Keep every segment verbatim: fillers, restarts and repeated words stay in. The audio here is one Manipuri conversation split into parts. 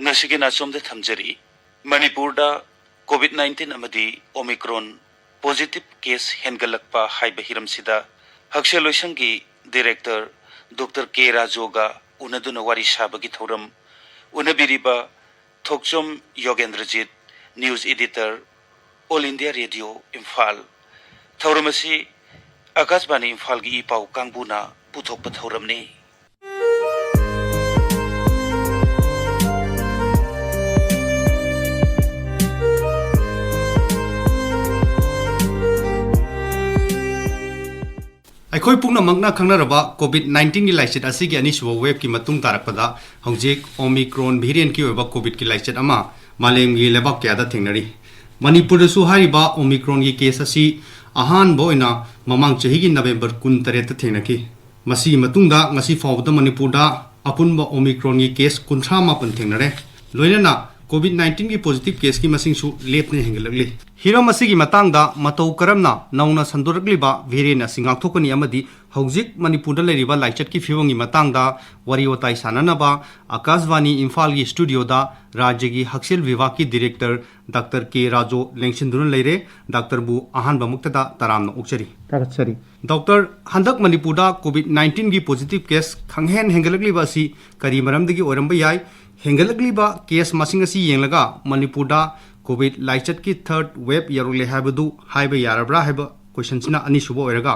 ꯉꯁꯤꯒꯤ ꯅꯥꯆꯣꯝꯗ ꯊꯝꯖꯔꯤ꯫ ꯃꯅꯤꯄꯨꯔꯗ ꯀꯣꯚꯤꯗ ꯅꯥꯏꯟꯇꯤꯟ ꯑꯃꯗꯤ ꯑꯣꯃꯤꯀ꯭ꯔꯣꯟ ꯄꯣꯖꯤꯇꯤꯚ ꯀꯦꯁ ꯍꯦꯟꯒꯠꯂꯛꯄ ꯍꯥꯏꯕ ꯍꯤꯔꯝꯁꯤꯗ ꯍꯛꯁꯦꯜ ꯂꯣꯏꯁꯪꯒꯤ ꯗꯤꯔꯦꯛꯇꯔ ꯗꯣꯛꯇꯔ ꯀꯦ ꯔꯥꯖꯣꯒ ꯎꯅꯗꯨꯅ ꯋꯥꯔꯤ ꯁꯥꯕꯒꯤ ꯊꯧꯔꯝ ꯎꯅꯕꯤꯔꯤꯕ Thokchom Yogendrajit, news editor, all India radio Imphal. ꯊꯧꯔꯝ ꯑꯁꯤ ꯑꯀꯥꯁꯕꯥꯅꯤ ꯏꯝꯐꯥꯜꯒꯤ ꯏ ꯄꯥꯎ ꯀꯥꯡꯕꯨꯅ ꯄꯨꯊꯣꯛꯄ ꯊꯧꯔꯝꯅꯤ꯫ ꯑꯩꯈꯣꯏ ꯄꯨꯝꯅꯃꯛꯅ ꯈꯪꯅꯔꯕ ꯀꯣꯚꯤꯗ ꯅꯥꯏꯟꯇꯤꯟꯒꯤ ꯂꯥꯏꯆꯠ ꯑꯁꯤꯒꯤ ꯑꯅꯤꯁꯨꯕ ꯋꯦꯕꯀꯤ ꯃꯇꯨꯡ ꯇꯥꯔꯛꯄꯗ ꯍꯧꯖꯤꯛ ꯑꯣꯃꯤꯀ꯭ꯔꯣꯟ ꯚꯦꯔꯤꯌꯦꯟꯠꯀꯤ ꯑꯣꯏꯕ ꯀꯣꯚꯤꯗꯀꯤ ꯂꯥꯏꯆꯠ ꯑꯃ ꯃꯥꯂꯦꯝꯒꯤ ꯂꯩꯕꯥꯛ ꯀꯌꯥꯗ ꯊꯦꯡꯅꯔꯤ꯫ ꯃꯅꯤꯄꯨꯔꯗꯁꯨ ꯍꯥꯏꯔꯤꯕ ꯑꯣꯃꯤꯀ꯭ꯔꯣꯟꯒꯤ ꯀꯦꯁ ꯑꯁꯤ ꯑꯍꯥꯟꯕ ꯑꯣꯏꯅ ꯃꯃꯥꯡ ꯆꯍꯤꯒꯤ ꯅꯕꯦꯝꯕꯔ ꯀꯨꯟꯇꯔꯦꯠꯇ ꯊꯦꯡꯅꯈꯤ꯫ ꯃꯁꯤꯒꯤ ꯃꯇꯨꯡꯗ ꯉꯁꯤ ꯐꯥꯎꯕꯗ ꯃꯅꯤꯄꯨꯔꯗ ꯑꯄꯨꯟꯕ ꯑꯣꯃꯤꯀ꯭ꯔꯣꯟꯒꯤ ꯀꯦꯁ ꯀꯨꯟꯊ꯭ꯔꯥ ꯃꯥꯄꯟ ꯊꯦꯡꯅꯔꯦ꯫ ꯂꯣꯏꯅꯅ ꯀꯣꯚꯤꯗ ꯅꯥꯏꯟꯇꯤꯟꯒꯤ ꯄꯣꯖꯤꯇꯤꯚ ꯀꯦꯁꯀꯤ ꯃꯁꯤꯡꯁꯨ ꯂꯦꯞꯇꯅ ꯍꯦꯟꯒꯠꯂꯛꯂꯤ꯫ ꯍꯤꯔꯝ ꯑꯁꯤꯒꯤ ꯃꯇꯥꯡꯗ ꯃꯇꯧ ꯀꯔꯝꯅ ꯅꯧꯅ ꯁꯟꯗꯣꯔꯛꯂꯤꯕ ꯚꯦꯔꯤꯌꯦꯟꯠ ꯑꯁꯤ ꯉꯥꯛꯊꯣꯛꯀꯅꯤ ꯑꯃꯗꯤ ꯍꯧꯖꯤꯛ ꯃꯅꯤꯄꯨꯔꯗ ꯂꯩꯔꯤꯕ ꯂꯥꯏꯆꯠꯀꯤ ꯐꯤꯕꯝꯒꯤ ꯃꯇꯥꯡꯗ ꯋꯥꯔꯤ ꯋꯥꯇꯥꯏ ꯁꯥꯟꯅꯅꯕ ꯑꯀꯥꯁꯕꯥꯅꯤ ꯏꯝꯐꯥꯜꯒꯤ ꯁ꯭ꯇꯨꯗꯤꯑꯣꯗ ꯔꯥꯖ꯭ꯌꯒꯤ ꯍꯛꯁꯦꯜ ꯋꯤꯚꯥꯒꯀꯤ ꯗꯤꯔꯦꯛꯇꯔ ꯗꯥꯛꯇꯔ ꯀꯦ ꯔꯥꯖꯣ ꯂꯦꯡꯁꯤꯟꯗꯨꯅ ꯂꯩꯔꯦ꯫ ꯗꯥꯛꯇꯔꯕꯨ ꯑꯍꯥꯟꯕꯃꯛꯇꯗ ꯇꯔꯥꯝꯅ ꯑꯣꯛꯆꯔꯤ꯫ ꯊꯥꯒꯠꯆꯔꯤ꯫ ꯗꯣꯛꯇꯔ, ꯍꯟꯗꯛ ꯃꯅꯤꯄꯨꯔꯗ ꯀꯣꯚꯤꯗ ꯅꯥꯏꯟꯇꯤꯟꯒꯤ ꯄꯣꯖꯤꯇꯤꯚ ꯀꯦꯁ ꯈꯪꯍꯦꯟ ꯍꯦꯟꯒꯠꯂꯛꯂꯤꯕ ꯑꯁꯤ ꯀꯔꯤ ꯃꯔꯝꯗꯒꯤ ꯑꯣꯏꯔꯝꯕ ꯌꯥꯏ? ꯍꯦꯟꯒꯠꯂꯛꯂꯤꯕ ꯀꯦꯁ ꯃꯁꯤꯡ ꯑꯁꯤ ꯌꯦꯡꯂꯒ ꯃꯅꯤꯄꯨꯔꯗ ꯀꯣꯚꯤꯗ ꯂꯥꯏꯆꯠꯀꯤ ꯊꯔꯗ ꯋꯦꯕ ꯌꯧꯔꯛꯂꯦ ꯍꯥꯏꯕꯗꯨ ꯍꯥꯏꯕ ꯌꯥꯔꯕ꯭ꯔꯥ ꯍꯥꯏꯕ ꯀꯣꯏꯁꯟꯁꯤꯅ ꯑꯅꯤꯁꯨꯕ ꯑꯣꯏꯔꯒ,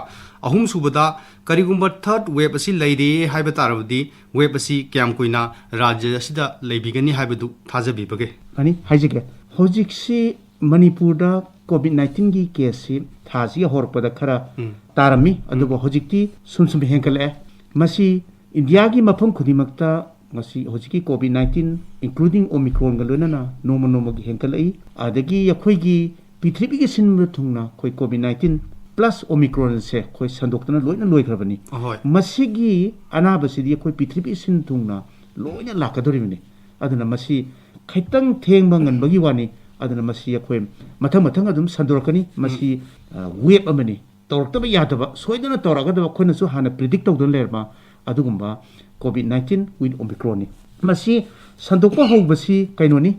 ꯑꯍꯨꯝꯁꯨꯕꯗ ꯀꯔꯤꯒꯨꯝꯕ ꯊꯔꯗ ꯋꯦꯕ ꯑꯁꯤ ꯂꯩꯔꯦ ꯍꯥꯏꯕ ꯇꯥꯔꯕꯗꯤ ꯋꯦꯕ ꯑꯁꯤ ꯀꯌꯥꯝ ꯀꯨꯏꯅ ꯔꯥꯖ꯭ꯌ ꯑꯁꯤꯗ ꯂꯩꯕꯤꯒꯅꯤ ꯍꯥꯏꯕꯗꯨ ꯊꯥꯖꯕꯤꯕꯒꯦ? ꯐꯅꯤ, ꯍꯥꯏꯖꯒꯦ꯫ ꯍꯧꯖꯤꯛꯁꯤ ꯃꯅꯤꯄꯨꯔꯗ ꯀꯣꯚꯤꯗ ꯅꯥꯏꯟꯇꯤꯟꯒꯤ ꯀꯦꯁꯁꯤ ꯊꯥꯁꯤꯒꯤ ꯍꯧꯔꯛꯄꯗ ꯈꯔ ꯎꯝ꯫ ꯇꯥꯔꯝꯃꯤ, ꯎꯝ꯫ ꯑꯗꯨꯕꯨ ꯍꯧꯖꯤꯛꯇꯤ ꯁꯨꯝ ꯁꯨꯝ ꯍꯦꯟꯒꯠꯂꯛꯑꯦ꯫ ꯃꯁꯤ ꯏꯟꯗꯤꯌꯥꯒꯤ ꯃꯐꯝ ꯈꯨꯗꯤꯡꯃꯛꯇ ꯉꯁꯤ ꯍꯧꯖꯤꯛꯀꯤ ꯀꯣꯚꯤꯗ ꯅꯥꯏꯟꯇꯤꯟ, including ꯑꯣꯃꯤꯀ꯭ꯔꯣꯟꯒ ꯂꯣꯏꯅꯅ ꯅꯣꯡꯃ ꯅꯣꯡꯃꯒꯤ ꯍꯦꯟꯒꯠꯂꯛꯏ꯫ ꯑꯗꯒꯤ ꯑꯩꯈꯣꯏꯒꯤ ꯄ꯭ꯔꯤꯊꯤꯕꯤꯒꯤ ꯁꯤꯟꯕ ꯊꯨꯡꯅ ꯑꯩꯈꯣꯏ ꯀꯣꯚꯤꯗ ꯅꯥꯏꯟꯇꯤꯟ ꯄ꯭ꯂꯁ ꯑꯣꯃꯤꯀ꯭ꯔꯣꯟꯁꯦ ꯑꯩꯈꯣꯏ ꯁꯟꯗꯣꯛꯇꯅ ꯂꯣꯏꯅ ꯂꯣꯏꯈ꯭ꯔꯕꯅꯤ꯫ ꯑꯍꯣꯏ꯫ ꯃꯁꯤꯒꯤ ꯑꯅꯥꯕꯁꯤꯗꯤ ꯑꯩꯈꯣꯏ ꯄ꯭ꯔꯤꯊꯤꯕꯤ ꯁꯤꯟ ꯊꯨꯡꯅ ꯂꯣꯏꯅ ꯂꯥꯛꯀꯗꯧꯔꯤꯕꯅꯤ꯫ ꯑꯗꯨꯅ ꯃꯁꯤ ꯈꯤꯇꯪ ꯊꯦꯡꯕ ꯉꯟꯕꯒꯤ ꯋꯥꯅꯤ꯫ ꯑꯗꯨꯅ ꯃꯁꯤ ꯑꯩꯈꯣꯏ ꯃꯊꯪ ꯃꯊꯪ ꯑꯗꯨꯝ ꯁꯟꯗꯣꯔꯛꯀꯅꯤ꯫ ꯃꯁꯤ, ꯑ, ꯋꯦꯕ ꯑꯃꯅꯤ꯫ ꯇꯧꯔꯛꯇꯕ ꯌꯥꯗꯕ, ꯁꯣꯏꯗꯅ ꯇꯧꯔꯛꯀꯗꯕ, ꯑꯩꯈꯣꯏꯅꯁꯨ ꯍꯥꯟꯅ ꯄ꯭ꯔꯤꯗꯤꯛ ꯇꯧꯗꯨꯅ ꯂꯩꯔꯕ ꯑꯗꯨꯒꯨꯝꯕ ꯀꯣꯚꯤꯗ ꯅꯥꯏꯟꯇꯤꯟ with ꯑꯣꯃꯤꯀ꯭ꯔꯣꯟꯅꯤ꯫ ꯃꯁꯤ ꯁꯟꯗꯣꯛꯄ ꯍꯧꯕꯁꯤ ꯀꯩꯅꯣꯅꯤ꯫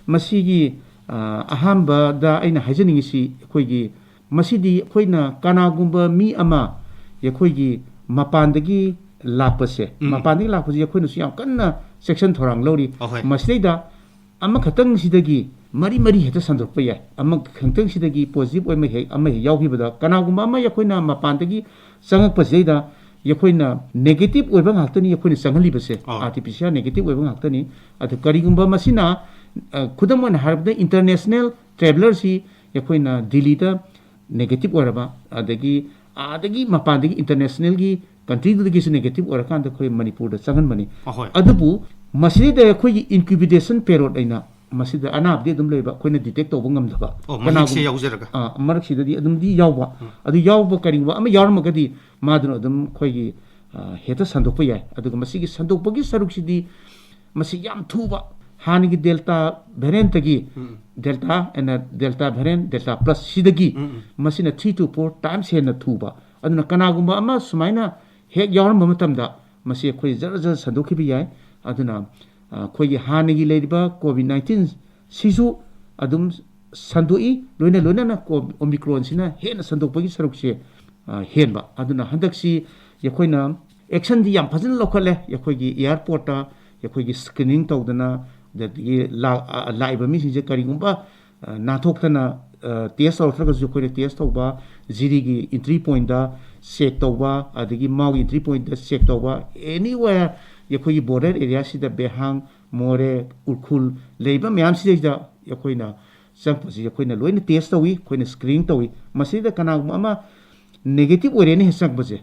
ꯃꯁꯤꯒꯤ ꯑ, ꯑꯍꯥꯟꯕꯗ ꯑꯩꯅ ꯍꯥꯏꯖꯅꯤꯡꯉꯤꯁꯤ, ꯑꯩꯈꯣꯏꯒꯤ ꯃꯁꯤꯗꯤ ꯑꯩꯈꯣꯏꯅ ꯀꯅꯥꯒꯨꯝꯕ ꯃꯤ ꯑꯃ ꯑꯩꯈꯣꯏꯒꯤ ꯃꯄꯥꯟꯗꯒꯤ ꯂꯥꯛꯄꯁꯦ, ꯎꯝ꯫ ꯃꯄꯥꯟꯗꯒꯤ ꯂꯥꯛꯄꯁꯤ ꯑꯩꯈꯣꯏꯅꯁꯨ ꯌꯥꯝ ꯀꯟꯅ ꯆꯦꯛꯁꯤꯟ ꯊꯧꯔꯥꯡ ꯂꯧꯔꯤ꯫ ꯑꯍꯣꯏ꯫ ꯃꯁꯤꯗꯩꯗ ꯑꯃꯈꯛꯇꯪꯁꯤꯗꯒꯤ ꯃꯔꯤ ꯃꯔꯤ ꯍꯦꯛꯇ ꯁꯟꯗꯣꯛꯄ ꯌꯥꯏ꯫ ꯑꯃꯈꯛꯇꯪꯁꯤꯗꯒꯤ positive ꯑꯣꯏꯕ ꯍꯦꯛ, ꯑꯃ ꯍꯦꯛ ꯌꯥꯎꯈꯤꯕꯗ, ꯀꯅꯥꯒꯨꯝꯕ ꯑꯃ ꯑꯩꯈꯣꯏꯅ ꯃꯄꯥꯟꯗꯒꯤ ꯆꯪꯉꯛꯄꯁꯤꯗꯩꯗ ꯑꯩꯈꯣꯏꯅ negative ꯑꯣꯏꯕ ꯉꯥꯛꯇꯅꯤ ꯑꯩꯈꯣꯏꯅ ꯆꯪꯍꯜꯂꯤꯕꯁꯦ꯫ ꯑꯥ꯫ R T P C R negative ꯑꯣꯏꯕ ꯉꯥꯛꯇꯅꯤ꯫ ꯑꯗꯨ ꯀꯔꯤꯒꯨꯝꯕ ꯃꯁꯤꯅ, ꯑ, ꯈꯨꯗꯝ ꯑꯣꯏꯅ ꯍꯥꯏꯔꯕꯗ, international travellerꯁꯤ ꯑꯩꯈꯣꯏꯅ ꯗꯤꯜꯂꯤꯗ negative ꯑꯣꯏꯔꯕ, ꯑꯗꯒꯤ ꯑꯥꯗꯒꯤ ꯃꯄꯥꯟꯗꯒꯤ internationalꯒꯤ countryꯗꯨꯗꯒꯤꯁꯨ negative ꯑꯣꯏꯔꯀꯥꯟꯗ ꯑꯩꯈꯣꯏ ꯃꯅꯤꯄꯨꯔꯗ ꯆꯪꯍꯟꯕꯅꯤ꯫ ꯑꯍꯣꯏ꯫ ꯑꯗꯨꯕꯨ ꯃꯁꯤꯗꯩꯗ ꯑꯩꯈꯣꯏꯒꯤ incubation period ꯑꯩꯅ ꯃꯁꯤꯗ ꯑꯅꯥꯕꯗꯤ ꯑꯗꯨꯝ ꯂꯩꯕ, ꯑꯩꯈꯣꯏꯅ detect ꯇꯧꯕ ꯉꯝꯗꯕ꯫ ꯑꯣ, ꯀꯅꯥꯒꯨꯝꯕ ꯃꯍꯤꯛꯁꯦ ꯌꯥꯎꯖꯔꯒ꯫ ꯑꯥ, ꯃꯔꯛꯁꯤꯗꯗꯤ ꯑꯗꯨꯝꯗꯤ ꯌꯥꯎꯕ꯫ ꯎꯝ꯫ ꯑꯗꯨ ꯌꯥꯎꯕ ꯀꯔꯤꯒꯨꯝꯕ ꯑꯃ ꯌꯥꯎꯔꯝꯃꯒꯗꯤ ꯃꯥꯗꯨꯅ ꯑꯗꯨꯝ ꯑꯩꯈꯣꯏꯒꯤ, ꯑ, ꯍꯦꯛꯇ ꯁꯟꯗꯣꯛꯄ ꯌꯥꯏ꯫ ꯑꯗꯨꯒ ꯃꯁꯤꯒꯤ ꯁꯟꯗꯣꯛꯄꯒꯤ ꯁꯔꯨꯛꯁꯤꯗꯤ ꯃꯁꯤ ꯌꯥꯝ ꯊꯨꯕ, ꯍꯥꯟꯅꯒꯤ Delta variantꯇꯒꯤ um. Delta and Delta variant, Delta Plus ꯁꯤꯗꯒꯤ ꯎꯝ, ꯎꯝ꯫ ꯃꯁꯤꯅ three to four times ꯍꯦꯟꯅ ꯊꯨꯕ꯫ ꯑꯗꯨꯅ ꯀꯅꯥꯒꯨꯝꯕ ꯑꯃ ꯁꯨꯃꯥꯏꯅ ꯍꯦꯛ ꯌꯥꯎꯔꯝꯕ ꯃꯇꯝꯗ ꯃꯁꯤ ꯑꯩꯈꯣꯏ ꯖꯔ ꯖꯔ ꯁꯟꯗꯣꯛꯈꯤꯕ ꯌꯥꯏ꯫ ꯑꯗꯨꯅ, ꯑ, ꯑꯩꯈꯣꯏꯒꯤ ꯍꯥꯟꯅꯒꯤ ꯂꯩꯔꯤꯕ COVID nineteen ꯁꯤꯁꯨ ꯑꯗꯨꯝ ꯁꯟꯗꯣꯛꯏ, ꯂꯣꯏꯅ ꯂꯣꯏꯅꯅ ꯀꯣ-, Omicronꯁꯤꯅ ꯍꯦꯟꯅ ꯁꯟꯗꯣꯛꯄꯒꯤ ꯁꯔꯨꯛꯁꯦ, ꯑ, ꯍꯦꯟꯕ꯫ ꯑꯗꯨꯅ ꯍꯟꯗꯛꯁꯤ ꯑꯩꯈꯣꯏꯅ actionꯗꯤ ꯌꯥꯝ ꯐꯖꯅ ꯂꯧꯈꯠꯂꯦ꯫ ꯑꯩꯈꯣꯏꯒꯤ airportꯇ ꯑꯩꯈꯣꯏꯒꯤ screening ꯇꯧꯗꯅ, ꯑꯗꯒꯤ ꯂꯥ-, ꯑ, ꯂꯥꯛꯏꯕ ꯃꯤꯁꯤꯡꯁꯦ ꯀꯔꯤꯒꯨꯝꯕ, ꯑ, ꯅꯥꯟꯊꯣꯛꯇꯅ, ꯑ, test ꯇꯧꯔꯛꯇ꯭ꯔꯒꯁꯨ ꯑꯩꯈꯣꯏꯅ test ꯇꯧꯕ, ꯖꯤꯔꯤꯒꯤ entry pointꯇ check ꯇꯧꯕ, ꯑꯗꯒꯤ ꯃꯥꯎꯒꯤ entry pointꯇ check ꯇꯧꯕ, anywhere ꯑꯩꯈꯣꯏꯒꯤ border areaꯁꯤꯗ ꯕꯦꯍꯥꯡ, ꯃꯣꯔꯦ, ꯎꯈ꯭ꯔꯨꯜ ꯂꯩꯕ ꯃꯌꯥꯝꯁꯤꯗꯩꯗ ꯑꯩꯈꯣꯏꯅ ꯆꯪꯉꯛꯄꯁꯤ ꯑꯩꯈꯣꯏꯅ ꯂꯣꯏꯅ test ꯇꯧꯏ, ꯑꯩꯈꯣꯏꯅ screening ꯇꯧꯏ꯫ ꯃꯁꯤꯗ ꯀꯅꯥꯒꯨꯝꯕ ꯑꯃ negative ꯑꯣꯏꯔꯦꯅ ꯍꯦꯛ ꯆꯪꯉꯛꯄꯁꯦ,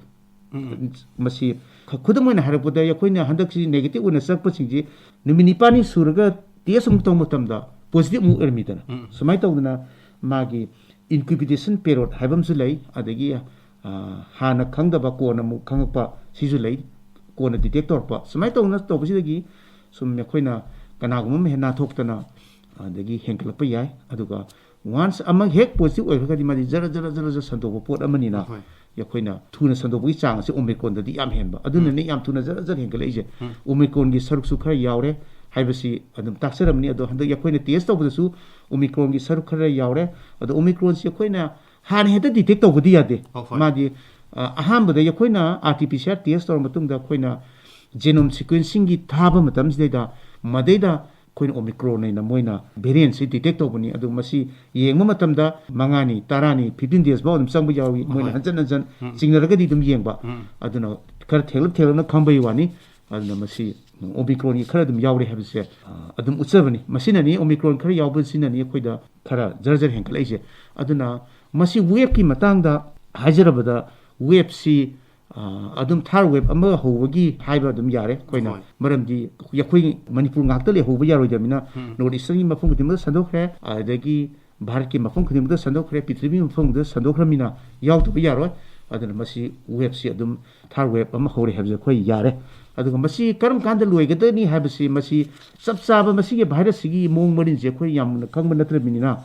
ꯎꯝ꯫ ꯃꯁꯤ ꯈ-, ꯈꯨꯗꯝ ꯑꯣꯏꯅ ꯍꯥꯏꯔꯛꯄꯗ, ꯑꯩꯈꯣꯏꯅ ꯍꯟꯗꯛꯁꯤ negative ꯑꯣꯏꯅ ꯆꯪꯉꯛꯄꯁꯤꯡꯁꯤ ꯅꯨꯃꯤꯠ ꯅꯤꯄꯥꯜꯅꯤ ꯁꯨꯔꯒ test ꯑꯃꯨꯛ ꯇꯧꯕ ꯃꯇꯝꯗ positive ꯑꯃꯨꯛ ꯑꯣꯏꯔꯝꯃꯤꯗꯅ꯫ ꯎꯝ꯫ ꯁꯨꯃꯥꯏꯅ ꯇꯧꯗꯅ ꯃꯥꯒꯤ incubation period ꯍꯥꯏꯕ ꯑꯃꯁꯨ ꯂꯩ, ꯑꯗꯒꯤ, ꯑ, ꯍꯥꯟꯅ ꯈꯪꯗꯕ ꯀꯣꯟꯅ ꯑꯃꯨꯛ ꯈꯪꯉꯛꯄ ꯁꯤꯁꯨ ꯂꯩ, ꯀꯣꯟꯅ detect ꯇꯧꯔꯛꯄ꯫ ꯁꯨꯃꯥꯏꯅ ꯇꯧꯗꯅ ꯇꯧꯕꯁꯤꯗꯒꯤ ꯁꯨꯝ ꯑꯩꯈꯣꯏꯅ ꯀꯅꯥꯒꯨꯝꯕ ꯑꯃ ꯍꯦꯛ ꯅꯥꯟꯊꯣꯛꯇꯅ ꯑꯗꯒꯤ ꯍꯦꯟꯒꯠꯂꯛꯄ ꯌꯥꯏ꯫ ꯑꯗꯨꯒ once ꯑꯃ ꯍꯦꯛ positive ꯑꯣꯏꯈ꯭ꯔꯒꯗꯤ ꯃꯥꯗꯤ ꯖꯔ ꯖꯔ ꯖꯔ ꯖꯔ ꯁꯟꯗꯣꯛꯄ ꯄꯣꯠ ꯑꯃꯅꯤꯅ ꯍꯣꯏ꯫ ꯑꯩꯈꯣꯏꯅ ꯊꯨꯅ ꯁꯟꯗꯣꯛꯄꯒꯤ ꯆꯥꯡ ꯑꯁꯤ Omicronꯗꯗꯤ ꯌꯥꯝ ꯍꯦꯟꯕ꯫ ꯑꯗꯨꯅꯅꯦ ꯎꯝ꯫ ꯌꯥꯝ ꯊꯨꯅ ꯖꯔ ꯖꯔ ꯍꯦꯟꯒꯠꯂꯛꯏꯁꯦ꯫ ꯎꯝ꯫ Omicronꯒꯤ ꯁꯔꯨꯛꯁꯨ ꯈꯔ ꯌꯥꯎꯔꯦ꯫ ꯍꯥꯏꯕꯁꯤ ꯑꯗꯨꯝ ꯇꯥꯛꯆꯔꯝꯅꯤ꯫ ꯑꯗꯣ ꯍꯟꯗꯛ ꯑꯩꯈꯣꯏꯅ ꯇꯦꯁ ꯇꯧꯕꯗꯁꯨ ꯑꯣꯃꯤꯀ꯭ꯔꯣꯟꯒꯤ ꯁꯔꯨꯛ ꯈꯔ ꯌꯥꯎꯔꯦ꯫ ꯑꯗꯣ ꯑꯣꯃꯤꯀ꯭ꯔꯣꯟꯁꯤ ꯑꯩꯈꯣꯏꯅ ꯍꯥꯟꯅ ꯍꯦꯛꯇ ꯗꯤꯇꯦꯛ ꯇꯧꯕꯗꯤ ꯌꯥꯗꯦ꯫ ꯑꯣ, ꯍꯣꯏ꯫ ꯃꯥꯗꯤ ꯑ, ꯑꯍꯥꯟꯕꯗ ꯑꯩꯈꯣꯏꯅ R T P C R test ꯇꯧꯔ ꯃꯇꯨꯡꯗ ꯑꯩꯈꯣꯏꯅ ꯖꯦꯅꯣꯝ ꯁꯤꯀ꯭ꯋꯦꯟꯁꯤꯡꯒꯤ ꯊꯥꯕ ꯃꯇꯝꯁꯤꯗꯩꯗ ꯃꯗꯩꯗ ꯑꯩꯈꯣꯏꯅ ꯑꯣꯃꯤꯀ꯭ꯔꯣꯟ ꯍꯥꯏꯅ ꯃꯣꯏꯅ ꯚꯦꯔꯤꯌꯦꯟꯁꯤ ꯗꯤꯇꯦꯛ ꯇꯧꯕꯅꯤ꯫ ꯑꯗꯨ ꯃꯁꯤ ꯌꯦꯡꯕ ꯃꯇꯝꯗ ꯃꯉꯥꯅꯤ, ꯇꯔꯥꯅꯤ, ꯐꯤꯐꯇꯤꯟ ꯗꯦꯖ ꯐꯥꯎ ꯑꯗꯨꯝ ꯆꯪꯕ ꯌꯥꯎꯏ꯫ ꯃꯣꯏꯅ ꯍꯣꯏ꯫ ꯍꯟꯖꯟ ꯍꯟꯖꯟ ꯎꯝ꯫ ꯆꯤꯡꯅꯔꯒꯗꯤ ꯑꯗꯨꯝ ꯌꯦꯡꯕ꯫ ꯎꯝ꯫ ꯑꯗꯨꯅ ꯈꯔ ꯊꯦꯡꯂꯞ ꯊꯦꯡꯂꯞꯅ ꯈꯪꯕꯒꯤ ꯋꯥꯅꯤ꯫ ꯑꯗꯨꯅ ꯃꯁꯤ ꯑꯣꯃꯤꯀ꯭ꯔꯣꯟꯒꯤ ꯈꯔ ꯑꯗꯨꯝ ꯌꯥꯎꯔꯦ ꯍꯥꯏꯕꯁꯦ, ꯑ, ꯑꯗꯨꯝ ꯎꯠꯆꯕꯅꯤ꯫ ꯃꯁꯤꯅꯅꯤ, ꯑꯣꯃꯤꯀ꯭ꯔꯣꯟ ꯈꯔ ꯌꯥꯎꯕꯁꯤꯅꯅꯤ ꯑꯩꯈꯣꯏꯗ ꯈꯔ ꯖꯔ ꯖꯔ ꯍꯦꯟꯒꯠꯂꯛꯏꯁꯦ꯫ ꯑꯗꯨꯅ ꯃꯁꯤ ꯋꯦꯕꯀꯤ ꯃꯇꯥꯡꯗ ꯍꯥꯏꯖꯔꯕꯗ, ꯋꯦꯕꯁꯤ, ꯑ, ꯑꯗꯨꯝ ꯊꯥꯔ ꯋꯦꯕ ꯑꯃ ꯍꯧꯕꯒꯤ ꯍꯥꯏꯕ ꯑꯗꯨꯝ ꯌꯥꯔꯦ ꯑꯩꯈꯣꯏꯅ꯫ ꯍꯣꯏ꯫ ꯃꯔꯝꯗꯤ ꯑꯩꯈꯣꯏ ꯃꯅꯤꯄꯨꯔ ꯉꯥꯛꯇ ꯂꯩꯍꯧꯕ ꯌꯥꯔꯣꯏꯗꯕꯅꯤꯅ, ꯎꯝ꯫ ꯅꯣꯔꯠ ꯏꯁꯇꯔꯟꯒꯤ ꯃꯐꯝ ꯈꯨꯗꯤꯡꯃꯛꯇ ꯁꯟꯗꯣꯛꯈ꯭ꯔꯦ, ꯑꯗꯒꯤ ꯚꯥꯔꯠꯀꯤ ꯃꯐꯝ ꯈꯨꯗꯤꯡꯃꯛꯇ ꯁꯟꯗꯣꯛꯈ꯭ꯔꯦ, ꯄ꯭ꯔꯤꯊꯤꯕꯤ ꯃꯐꯝ ꯈꯨꯗꯤꯡꯃꯛꯇ ꯁꯟꯗꯣꯛꯈ꯭ꯔꯕꯅꯤꯅ ꯌꯥꯎꯗꯕ ꯌꯥꯔꯣꯏ꯫ ꯑꯗꯨꯅ ꯃꯁꯤ ꯋꯦꯕꯁꯤ ꯑꯗꯨꯝ, ꯊꯥꯔ ꯋꯦꯕ ꯑꯃ ꯍꯧꯔꯦ ꯍꯥꯏꯕꯁꯦ ꯑꯩꯈꯣꯏ ꯌꯥꯔꯦ꯫ ꯑꯗꯨꯒ ꯃꯁꯤ ꯀꯔꯝ ꯀꯥꯟꯗ ꯂꯣꯏꯒꯗꯅꯤ ꯍꯥꯏꯕꯁꯤ, ꯃꯁꯤ ꯆꯞ ꯆꯥꯕ ꯃꯁꯤꯒꯤ ꯚꯥꯏꯔꯁꯁꯤꯒꯤ ꯃꯑꯣꯡ ꯃꯔꯤꯟꯁꯦ ꯑꯩꯈꯣꯏ ꯌꯥꯝꯅ ꯈꯪꯕ ꯅꯠꯇ꯭ꯔꯕꯅꯤꯅ,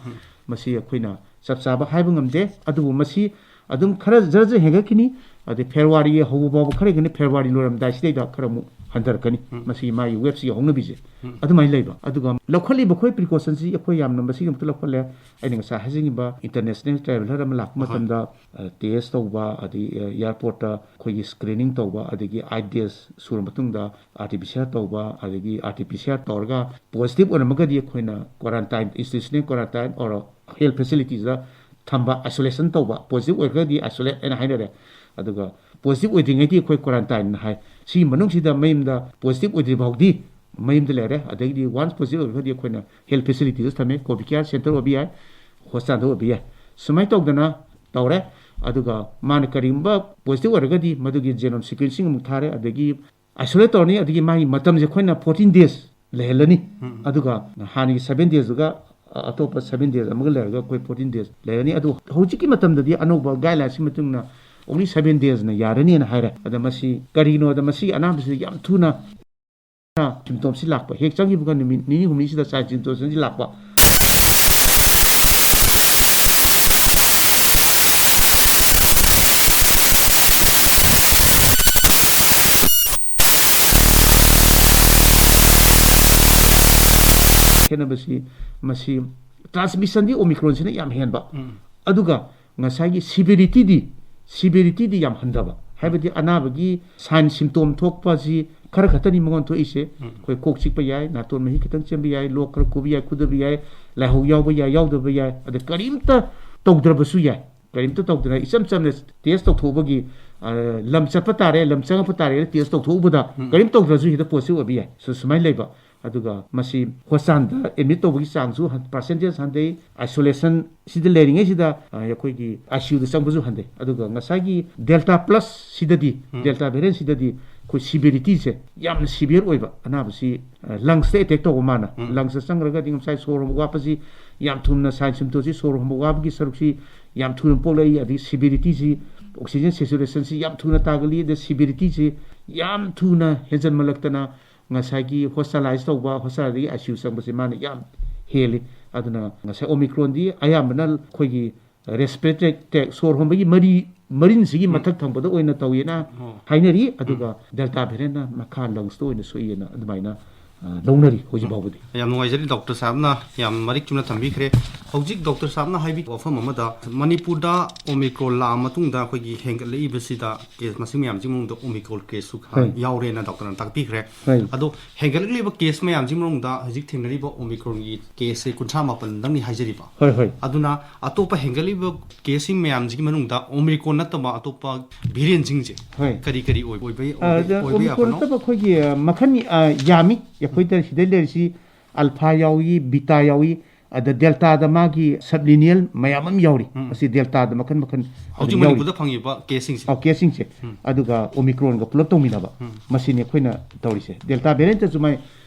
ꯃꯁꯤ ꯑꯩꯈꯣꯏꯅ ꯆꯞ ꯆꯥꯕ ꯍꯥꯏꯕ ꯉꯝꯗꯦ꯫ ꯑꯗꯨꯕꯨ ꯃꯁꯤ ꯑꯗꯨꯝ ꯈꯔ ꯖꯔ ꯖꯔ ꯍꯦꯟꯒꯠꯈꯤꯅꯤ꯫ ꯑꯗꯩ ꯐꯦꯕ꯭ꯔꯨꯋꯥꯔꯤ ꯍꯧꯕ ꯐꯥꯎꯕ ꯈꯔ ꯍꯦꯟꯒꯠꯅꯤ, ꯐꯦꯕ꯭ꯔꯨꯋꯥꯔꯤ ꯂꯣꯏꯔꯝꯗꯥꯏꯁꯤꯗꯩꯗ ꯈꯔ ꯑꯃꯨꯛ ꯍꯟꯊꯔꯛꯀꯅꯤ꯫ ꯎꯝ꯫ ꯃꯁꯤꯒꯤ ꯃꯥꯒꯤ ꯋꯦꯕꯁꯤꯒꯤ ꯍꯧꯅꯕꯤꯁꯦ ꯎꯝ꯫ ꯑꯗꯨꯃꯥꯏꯅ ꯂꯩꯕ꯫ ꯑꯗꯨꯒ ꯂꯧꯈꯠꯂꯤꯕ ꯑꯩꯈꯣꯏ ꯄ꯭ꯔꯤꯀꯣꯁꯟꯁꯤ ꯑꯩꯈꯣꯏ ꯌꯥꯝꯅ ꯃꯁꯤꯒꯤꯗꯃꯛꯇ ꯂꯧꯈꯠꯂꯦ꯫ ꯑꯩꯅ ꯉꯁꯥꯏ ꯍꯥꯏꯖꯈꯤꯕ ꯏꯟꯇꯔꯅꯦꯁꯅꯦꯜ ꯇ꯭ꯔꯥꯚꯦꯂꯔ ꯑꯃ ꯂꯥꯛꯄ ꯍꯣꯏ꯫ ꯃꯇꯝꯗ, ꯑ, ꯇꯦꯁ ꯇꯧꯕ, ꯑꯗꯒꯤ, ꯑ, ꯑꯦꯌꯥꯔꯄꯣꯔꯠꯇ ꯑꯩꯈꯣꯏꯒꯤ ꯁ꯭ꯀ꯭ꯔꯤꯅꯤꯡ ꯇꯧꯕ, ꯑꯗꯒꯤ ꯑꯥꯏꯠ ꯗꯦꯖ ꯁꯨꯔ ꯃꯇꯨꯡꯗ R T P C R ꯇꯧꯕ, ꯑꯗꯒꯤ R T P C R ꯇꯧꯔꯒ ꯄꯣꯖꯤꯇꯤꯚ ꯑꯣꯏꯔꯝꯃꯒꯗꯤ ꯑꯩꯈꯣꯏꯅ quarantine, institutional quarantine or health ꯐꯦꯁꯤꯂꯤꯇꯤꯁꯗ ꯊꯝꯕ, ꯑꯥꯏꯁꯣꯂꯦꯁꯟ ꯇꯧꯕ, ꯄꯣꯖꯤꯇꯤꯚ ꯑꯣꯏꯔꯒꯗꯤ ꯑꯥꯏꯁꯣꯂꯦꯠ ꯍꯥꯏꯅ ꯍꯥꯏꯅꯔꯦ꯫ ꯑꯗꯨꯒ ꯄꯣꯖꯤꯇꯤꯚ ꯑꯣꯏꯗ꯭ꯔꯤꯉꯩꯗꯤ ꯑꯩꯈꯣꯏ ꯀ꯭ꯋꯥꯔꯟꯇꯥꯏꯟ ꯍꯥꯏ꯫ ꯁꯤꯒꯤ ꯃꯅꯨꯡꯁꯤꯗ ꯃꯌꯨꯝꯗ ꯄꯣꯖꯤꯇꯤꯚ ꯑꯣꯏꯗ꯭ꯔꯤ ꯐꯥꯎꯗꯤ ꯃꯌꯨꯝꯗ ꯂꯩꯔꯦ꯫ ꯑꯗꯒꯤꯗꯤ ꯋꯥꯟꯁ ꯄꯣꯖꯤꯇꯤꯚ ꯑꯣꯏꯔꯒꯗꯤ ꯑꯩꯈꯣꯏꯅ ꯍꯦꯜꯊ ꯐꯦꯁꯤꯂꯤꯇꯤꯗ ꯊꯝꯃꯦ, ꯀꯣꯚꯤꯠ ꯀꯤꯌꯔ ꯁꯦꯟꯇꯔ ꯑꯣꯏꯕ ꯌꯥꯏ, ꯍꯣꯁꯄꯤꯇꯥꯜꯗ ꯑꯣꯏꯕ ꯌꯥꯏ꯫ ꯁꯨꯃꯥꯏꯅ ꯇꯧꯗꯅ ꯇꯧꯔꯦ꯫ ꯑꯗꯨꯒ ꯃꯥꯅ ꯀꯔꯤꯒꯨꯝꯕ ꯄꯣꯖꯤꯇꯤꯚ ꯑꯣꯏꯔꯒꯗꯤ ꯃꯗꯨꯒꯤ ꯖꯦꯅꯣꯝ ꯁꯤꯀ꯭ꯋꯦꯟꯁꯤꯡ ꯑꯃꯨꯛ ꯊꯥꯔꯦ, ꯑꯗꯒꯤ ꯑꯥꯏꯁꯣꯂꯦꯠ ꯇꯧꯔꯅꯤ, ꯑꯗꯒꯤ ꯃꯥꯒꯤ ꯃꯇꯝꯁꯦ ꯑꯩꯈꯣꯏꯅ ꯐꯣꯔꯇꯤꯟ ꯗꯦꯖ ꯂꯩꯍꯜꯂꯅꯤ꯫ ꯎꯝ꯫ ꯑꯗꯨꯒ ꯍꯥꯟꯅꯒꯤ ꯁꯚꯦꯟ ꯗꯦꯖꯇꯨꯒ, ꯑ, ꯑꯇꯣꯞꯄ ꯁꯚꯦꯟ ꯗꯦꯖ ꯑꯃꯒ ꯂꯩꯔꯒ ꯑꯩꯈꯣꯏ ꯐꯣꯔꯇꯤꯟ ꯗꯦꯖ ꯂꯩꯔꯅꯤ꯫ ꯑꯗꯨ ꯍꯧꯖꯤꯛꯀꯤ ꯃꯇꯝꯗꯗꯤ ꯑꯅꯧꯕ ꯒꯥꯏꯗꯂꯥꯏꯟꯁꯀꯤ ꯃꯇꯨꯡ ꯏꯟꯅ ꯑꯣꯡꯂꯤ ꯁꯚꯦꯟ ꯗꯦꯖꯅ ꯌꯥꯔꯅꯤꯅ ꯍꯥꯏꯔꯦ꯫ ꯑꯗ ꯃꯁꯤ ꯀꯔꯤꯒꯤꯅꯣꯗ ꯃꯁꯤꯒꯤ ꯑꯅꯥꯕꯁꯤꯗ ꯌꯥꯝ ꯊꯨꯅ ꯁꯤꯝꯇꯣꯝꯁꯤ ꯂꯥꯛꯄ, ꯍꯦꯛ ꯆꯪꯈꯤꯕꯒ ꯅꯨꯃꯤꯠ ꯅꯤꯅꯤ ꯍꯨꯝꯅꯤꯁꯤꯗ ꯁꯥꯏꯟ ꯁꯤꯝꯇꯣꯝꯁꯤ ꯂꯥꯛꯄ꯫ ꯈꯦꯠꯅꯕꯁꯤ, ꯃꯁꯤ transmission ꯗꯤ Omicron ꯁꯤꯅ ꯌꯥꯝ ꯍꯦꯟꯕ, ꯑꯗꯨꯒ ꯉꯁꯥꯏꯒꯤ severity ꯗꯤ, severity ꯗꯤ ꯌꯥꯝ ꯍꯟꯊꯕ, ꯍꯥꯏꯕꯗꯤ ꯑꯅꯥꯕꯒꯤ sign symptom ꯊꯣꯛꯄꯁꯤ ꯈꯔ ꯈꯛꯇꯅꯤ ꯃꯉꯣꯟ ꯊꯣꯛꯏꯁꯦ꯫ ꯑꯩꯈꯣꯏ ꯀꯣꯛ ꯆꯤꯛꯄ ꯌꯥꯏ, ꯅꯥꯇꯣꯟ ꯃꯍꯤ ꯈꯤꯇꯪ ꯆꯦꯟꯕ ꯌꯥꯏ, ꯂꯣꯛ ꯈꯔ ꯈꯨꯕ ꯌꯥꯏ, ꯈꯨꯗꯕ ꯌꯥꯏ, ꯂꯥꯏꯍꯧ ꯌꯥꯎꯕ ꯌꯥꯏ, ꯌꯥꯎꯗꯕ ꯌꯥꯏ, ꯑꯗ ꯀꯔꯤꯝꯇ ꯇꯧꯗ꯭ꯔꯕꯁꯨ ꯌꯥꯏ꯫ ꯀꯔꯤꯝꯇ ꯇꯧꯗꯅ ꯏꯆꯝ ꯆꯝꯅ test ꯇꯧꯊꯣꯛꯎꯕꯒꯤ, ꯑ, ꯂꯝ ꯆꯠꯄ ꯇꯥꯔꯦ, ꯂꯝ ꯆꯪꯉꯛꯄ ꯇꯥꯔꯦꯅ test ꯇꯧꯊꯣꯛꯎꯕꯗ ꯀꯔꯤꯝ ꯇꯧꯗ꯭ꯔꯁꯨ ꯍꯦꯛꯇ positive ꯑꯣꯏꯕ ꯌꯥꯏ꯫ So, ꯁꯨꯃꯥꯏꯅ ꯂꯩꯕ꯫ ꯑꯗꯨꯒ ꯃꯁꯤ hospital ꯗ admit ꯇꯧꯕꯒꯤ ꯆꯥꯡꯁꯨ ꯍꯟ-, percentage ꯍꯟꯊꯩ꯫ Isolation ꯁꯤꯗ ꯂꯩꯔꯤꯉꯩꯁꯤꯗ, ꯑ, ꯑꯩꯈꯣꯏꯒꯤ ICU ꯗ ꯆꯪꯕꯁꯨ ꯍꯟꯊꯩ꯫ ꯑꯗꯨꯒ ꯉꯁꯥꯏꯒꯤ Delta Plus ꯁꯤꯗꯗꯤ, Delta variant ꯁꯤꯗꯗꯤ ꯑꯩꯈꯣꯏ severity ꯁꯦ ꯌꯥꯝꯅ severe ꯑꯣꯏꯕ, ꯑꯅꯥꯕꯁꯤ, ꯑ, lungs ꯇ attack ꯇꯧꯕ ꯃꯥꯅ꯫ Lungs ꯇ ꯆꯪꯈ꯭ꯔꯒꯗꯤ ꯉꯁꯥꯏ ꯁꯣꯔ ꯍꯣꯟꯕ ꯋꯥꯠꯄꯁꯤ ꯌꯥꯝ ꯊꯨꯅ, sign symptom ꯁꯤ ꯁꯣꯔ ꯍꯣꯟꯕ ꯋꯥꯕꯒꯤ ꯁꯔꯨꯛꯁꯤ ꯌꯥꯝ ꯊꯨꯅ ꯄꯣꯛꯂꯛꯏ꯫ ꯑꯗꯒꯤ severity ꯁꯤ, oxygen saturation ꯁꯤ ꯌꯥꯝ ꯊꯨꯅ ꯇꯥꯒꯜꯂꯤ꯫ ꯑꯗ severity ꯁꯤ ꯌꯥꯝ ꯊꯨꯅ ꯍꯦꯟꯖꯟꯃꯜꯂꯛꯇꯅ ꯉꯁꯥꯏꯒꯤ hospitalize ꯇꯧꯕ, hospital ꯗꯒꯤ ICU ꯆꯪꯕꯁꯦ ꯃꯥꯅ ꯌꯥꯝ ꯍꯦꯜꯂꯤ꯫ ꯑꯗꯨꯅ ꯉꯁꯥꯏ Omicron ꯗꯤ ꯑꯌꯥꯝꯕꯅ ꯑꯩꯈꯣꯏꯒꯤ respiratory tract, ꯁꯣꯔ ꯍꯣꯟꯕꯒꯤ ꯃꯔꯤ, ꯃꯔꯤꯟꯁꯤꯒꯤ ꯃꯊꯛ ꯊꯪꯕꯗ ꯑꯣꯏꯅ ꯇꯧꯋꯦꯅ ꯍꯥꯏꯅꯔꯤ꯫ ꯑꯗꯨꯒ Delta variant ꯅ ꯃꯈꯥ lungs ꯇ ꯑꯣꯏꯅ ꯁꯣꯛꯏꯅ ꯑꯗꯨꯃꯥꯏꯅ, ꯑ, ꯂꯧꯅꯔꯤ ꯍꯧꯖꯤꯛ ꯐꯥꯎꯕꯗꯤ꯫ ꯌꯥꯝ ꯅꯨꯡꯉꯥꯏꯖꯔꯤ ꯗꯣꯛꯇꯔ ꯁꯥꯍꯦꯕꯅ ꯌꯥꯝ ꯃꯔꯤꯛ ꯆꯨꯝꯅ ꯊꯝꯕꯤꯈ꯭ꯔꯦ꯫ ꯍꯧꯖꯤꯛ ꯗꯣꯛꯇꯔ ꯁꯥꯍꯦꯕꯅ ꯍꯥꯏꯕꯤꯕ ꯋꯥꯐꯝ ꯑꯃꯗ, ꯃꯅꯤꯄꯨꯔꯗ Omicron ꯂꯥꯛꯑ ꯃꯇꯨꯡꯗ ꯑꯩꯈꯣꯏꯒꯤ ꯍꯦꯟꯒꯠꯂꯛꯏꯕꯁꯤꯗ case ꯃꯁꯤꯡ ꯃꯌꯥꯝꯁꯤꯒꯤ ꯃꯅꯨꯡꯗ Omicron case ꯁꯨ ꯈꯔ ꯍꯣꯏ꯫ ꯌꯥꯎꯔꯦꯅ ꯗꯣꯛꯇꯔꯅ ꯇꯥꯛꯄꯤꯈ꯭ꯔꯦ꯫ ꯍꯣꯏ꯫ ꯑꯗꯣ ꯍꯦꯟꯒꯠꯂꯛꯂꯤꯕ case ꯃꯌꯥꯝꯁꯤꯒꯤ ꯃꯅꯨꯡꯗ ꯍꯧꯖꯤꯛ ꯊꯦꯡꯅꯔꯤꯕ Omicron ꯒꯤ case ꯁꯦ ꯀꯨꯟꯊ꯭ꯔꯥ ꯃꯥꯄꯟꯗꯪꯅꯤ ꯍꯥꯏꯖꯔꯤꯕ꯫ ꯍꯣꯏ, ꯍꯣꯏ꯫ ꯑꯗꯨꯅ ꯑꯇꯣꯞꯄ ꯍꯦꯟꯒꯠꯂꯤꯕ case ꯁꯤꯡ ꯃꯌꯥꯝꯁꯤꯒꯤ ꯃꯅꯨꯡꯗ Omicron ꯅꯠꯇꯕ ꯑꯇꯣꯞꯄ variant ꯁꯤꯡꯁꯦ ꯍꯣꯏ꯫ ꯀꯔꯤ ꯀꯔꯤ ꯑꯣꯏ-, ꯑꯣꯏꯕ, ꯑ, ꯑꯣꯏꯕ, ꯑꯗ ꯑꯣꯏꯕ Omicron ꯌꯥꯕꯅꯣ? ꯅꯠꯇꯕ ꯑꯩꯈꯣꯏꯒꯤ, ꯑ, ꯃꯈꯜ, ꯑ, ꯌꯥꯝꯃꯤ꯫ ꯑꯩꯈꯣꯏꯗ ꯁꯤꯗ ꯂꯩꯔꯤꯁꯤ Alpha ꯌꯥꯎꯏ, Beta ꯌꯥꯎꯏ, ꯑꯗ Delta ꯗ ꯃꯥꯒꯤ sub lineal ꯃꯌꯥꯝ ꯑꯃ ꯌꯥꯎꯔꯤ꯫ ꯎꯝ꯫ ꯃꯁꯤ Delta ꯗ ꯃꯈꯜ ꯃꯈꯜ ꯑꯗꯨꯝ ꯍꯧꯖꯤꯛ ꯌꯥꯎꯔꯤ꯫ ꯃꯅꯤꯄꯨꯔꯗ ꯐꯪꯉꯤꯕ case ꯁꯤꯡꯁꯦ꯫ ꯑꯧ, case ꯁꯤꯡꯁꯦ꯫ ꯎꯝ꯫ ꯑꯗꯨꯒ Omicron ꯒ ꯄꯨꯂꯞ ꯇꯧꯃꯤꯟꯅꯕ꯫ ꯎꯝ꯫ ꯃꯁꯤꯅꯤ ꯑꯩꯈꯣꯏꯅ ꯇꯧꯔꯤꯁꯦ꯫ Delta variant ꯇꯁꯨ ꯃꯥꯏ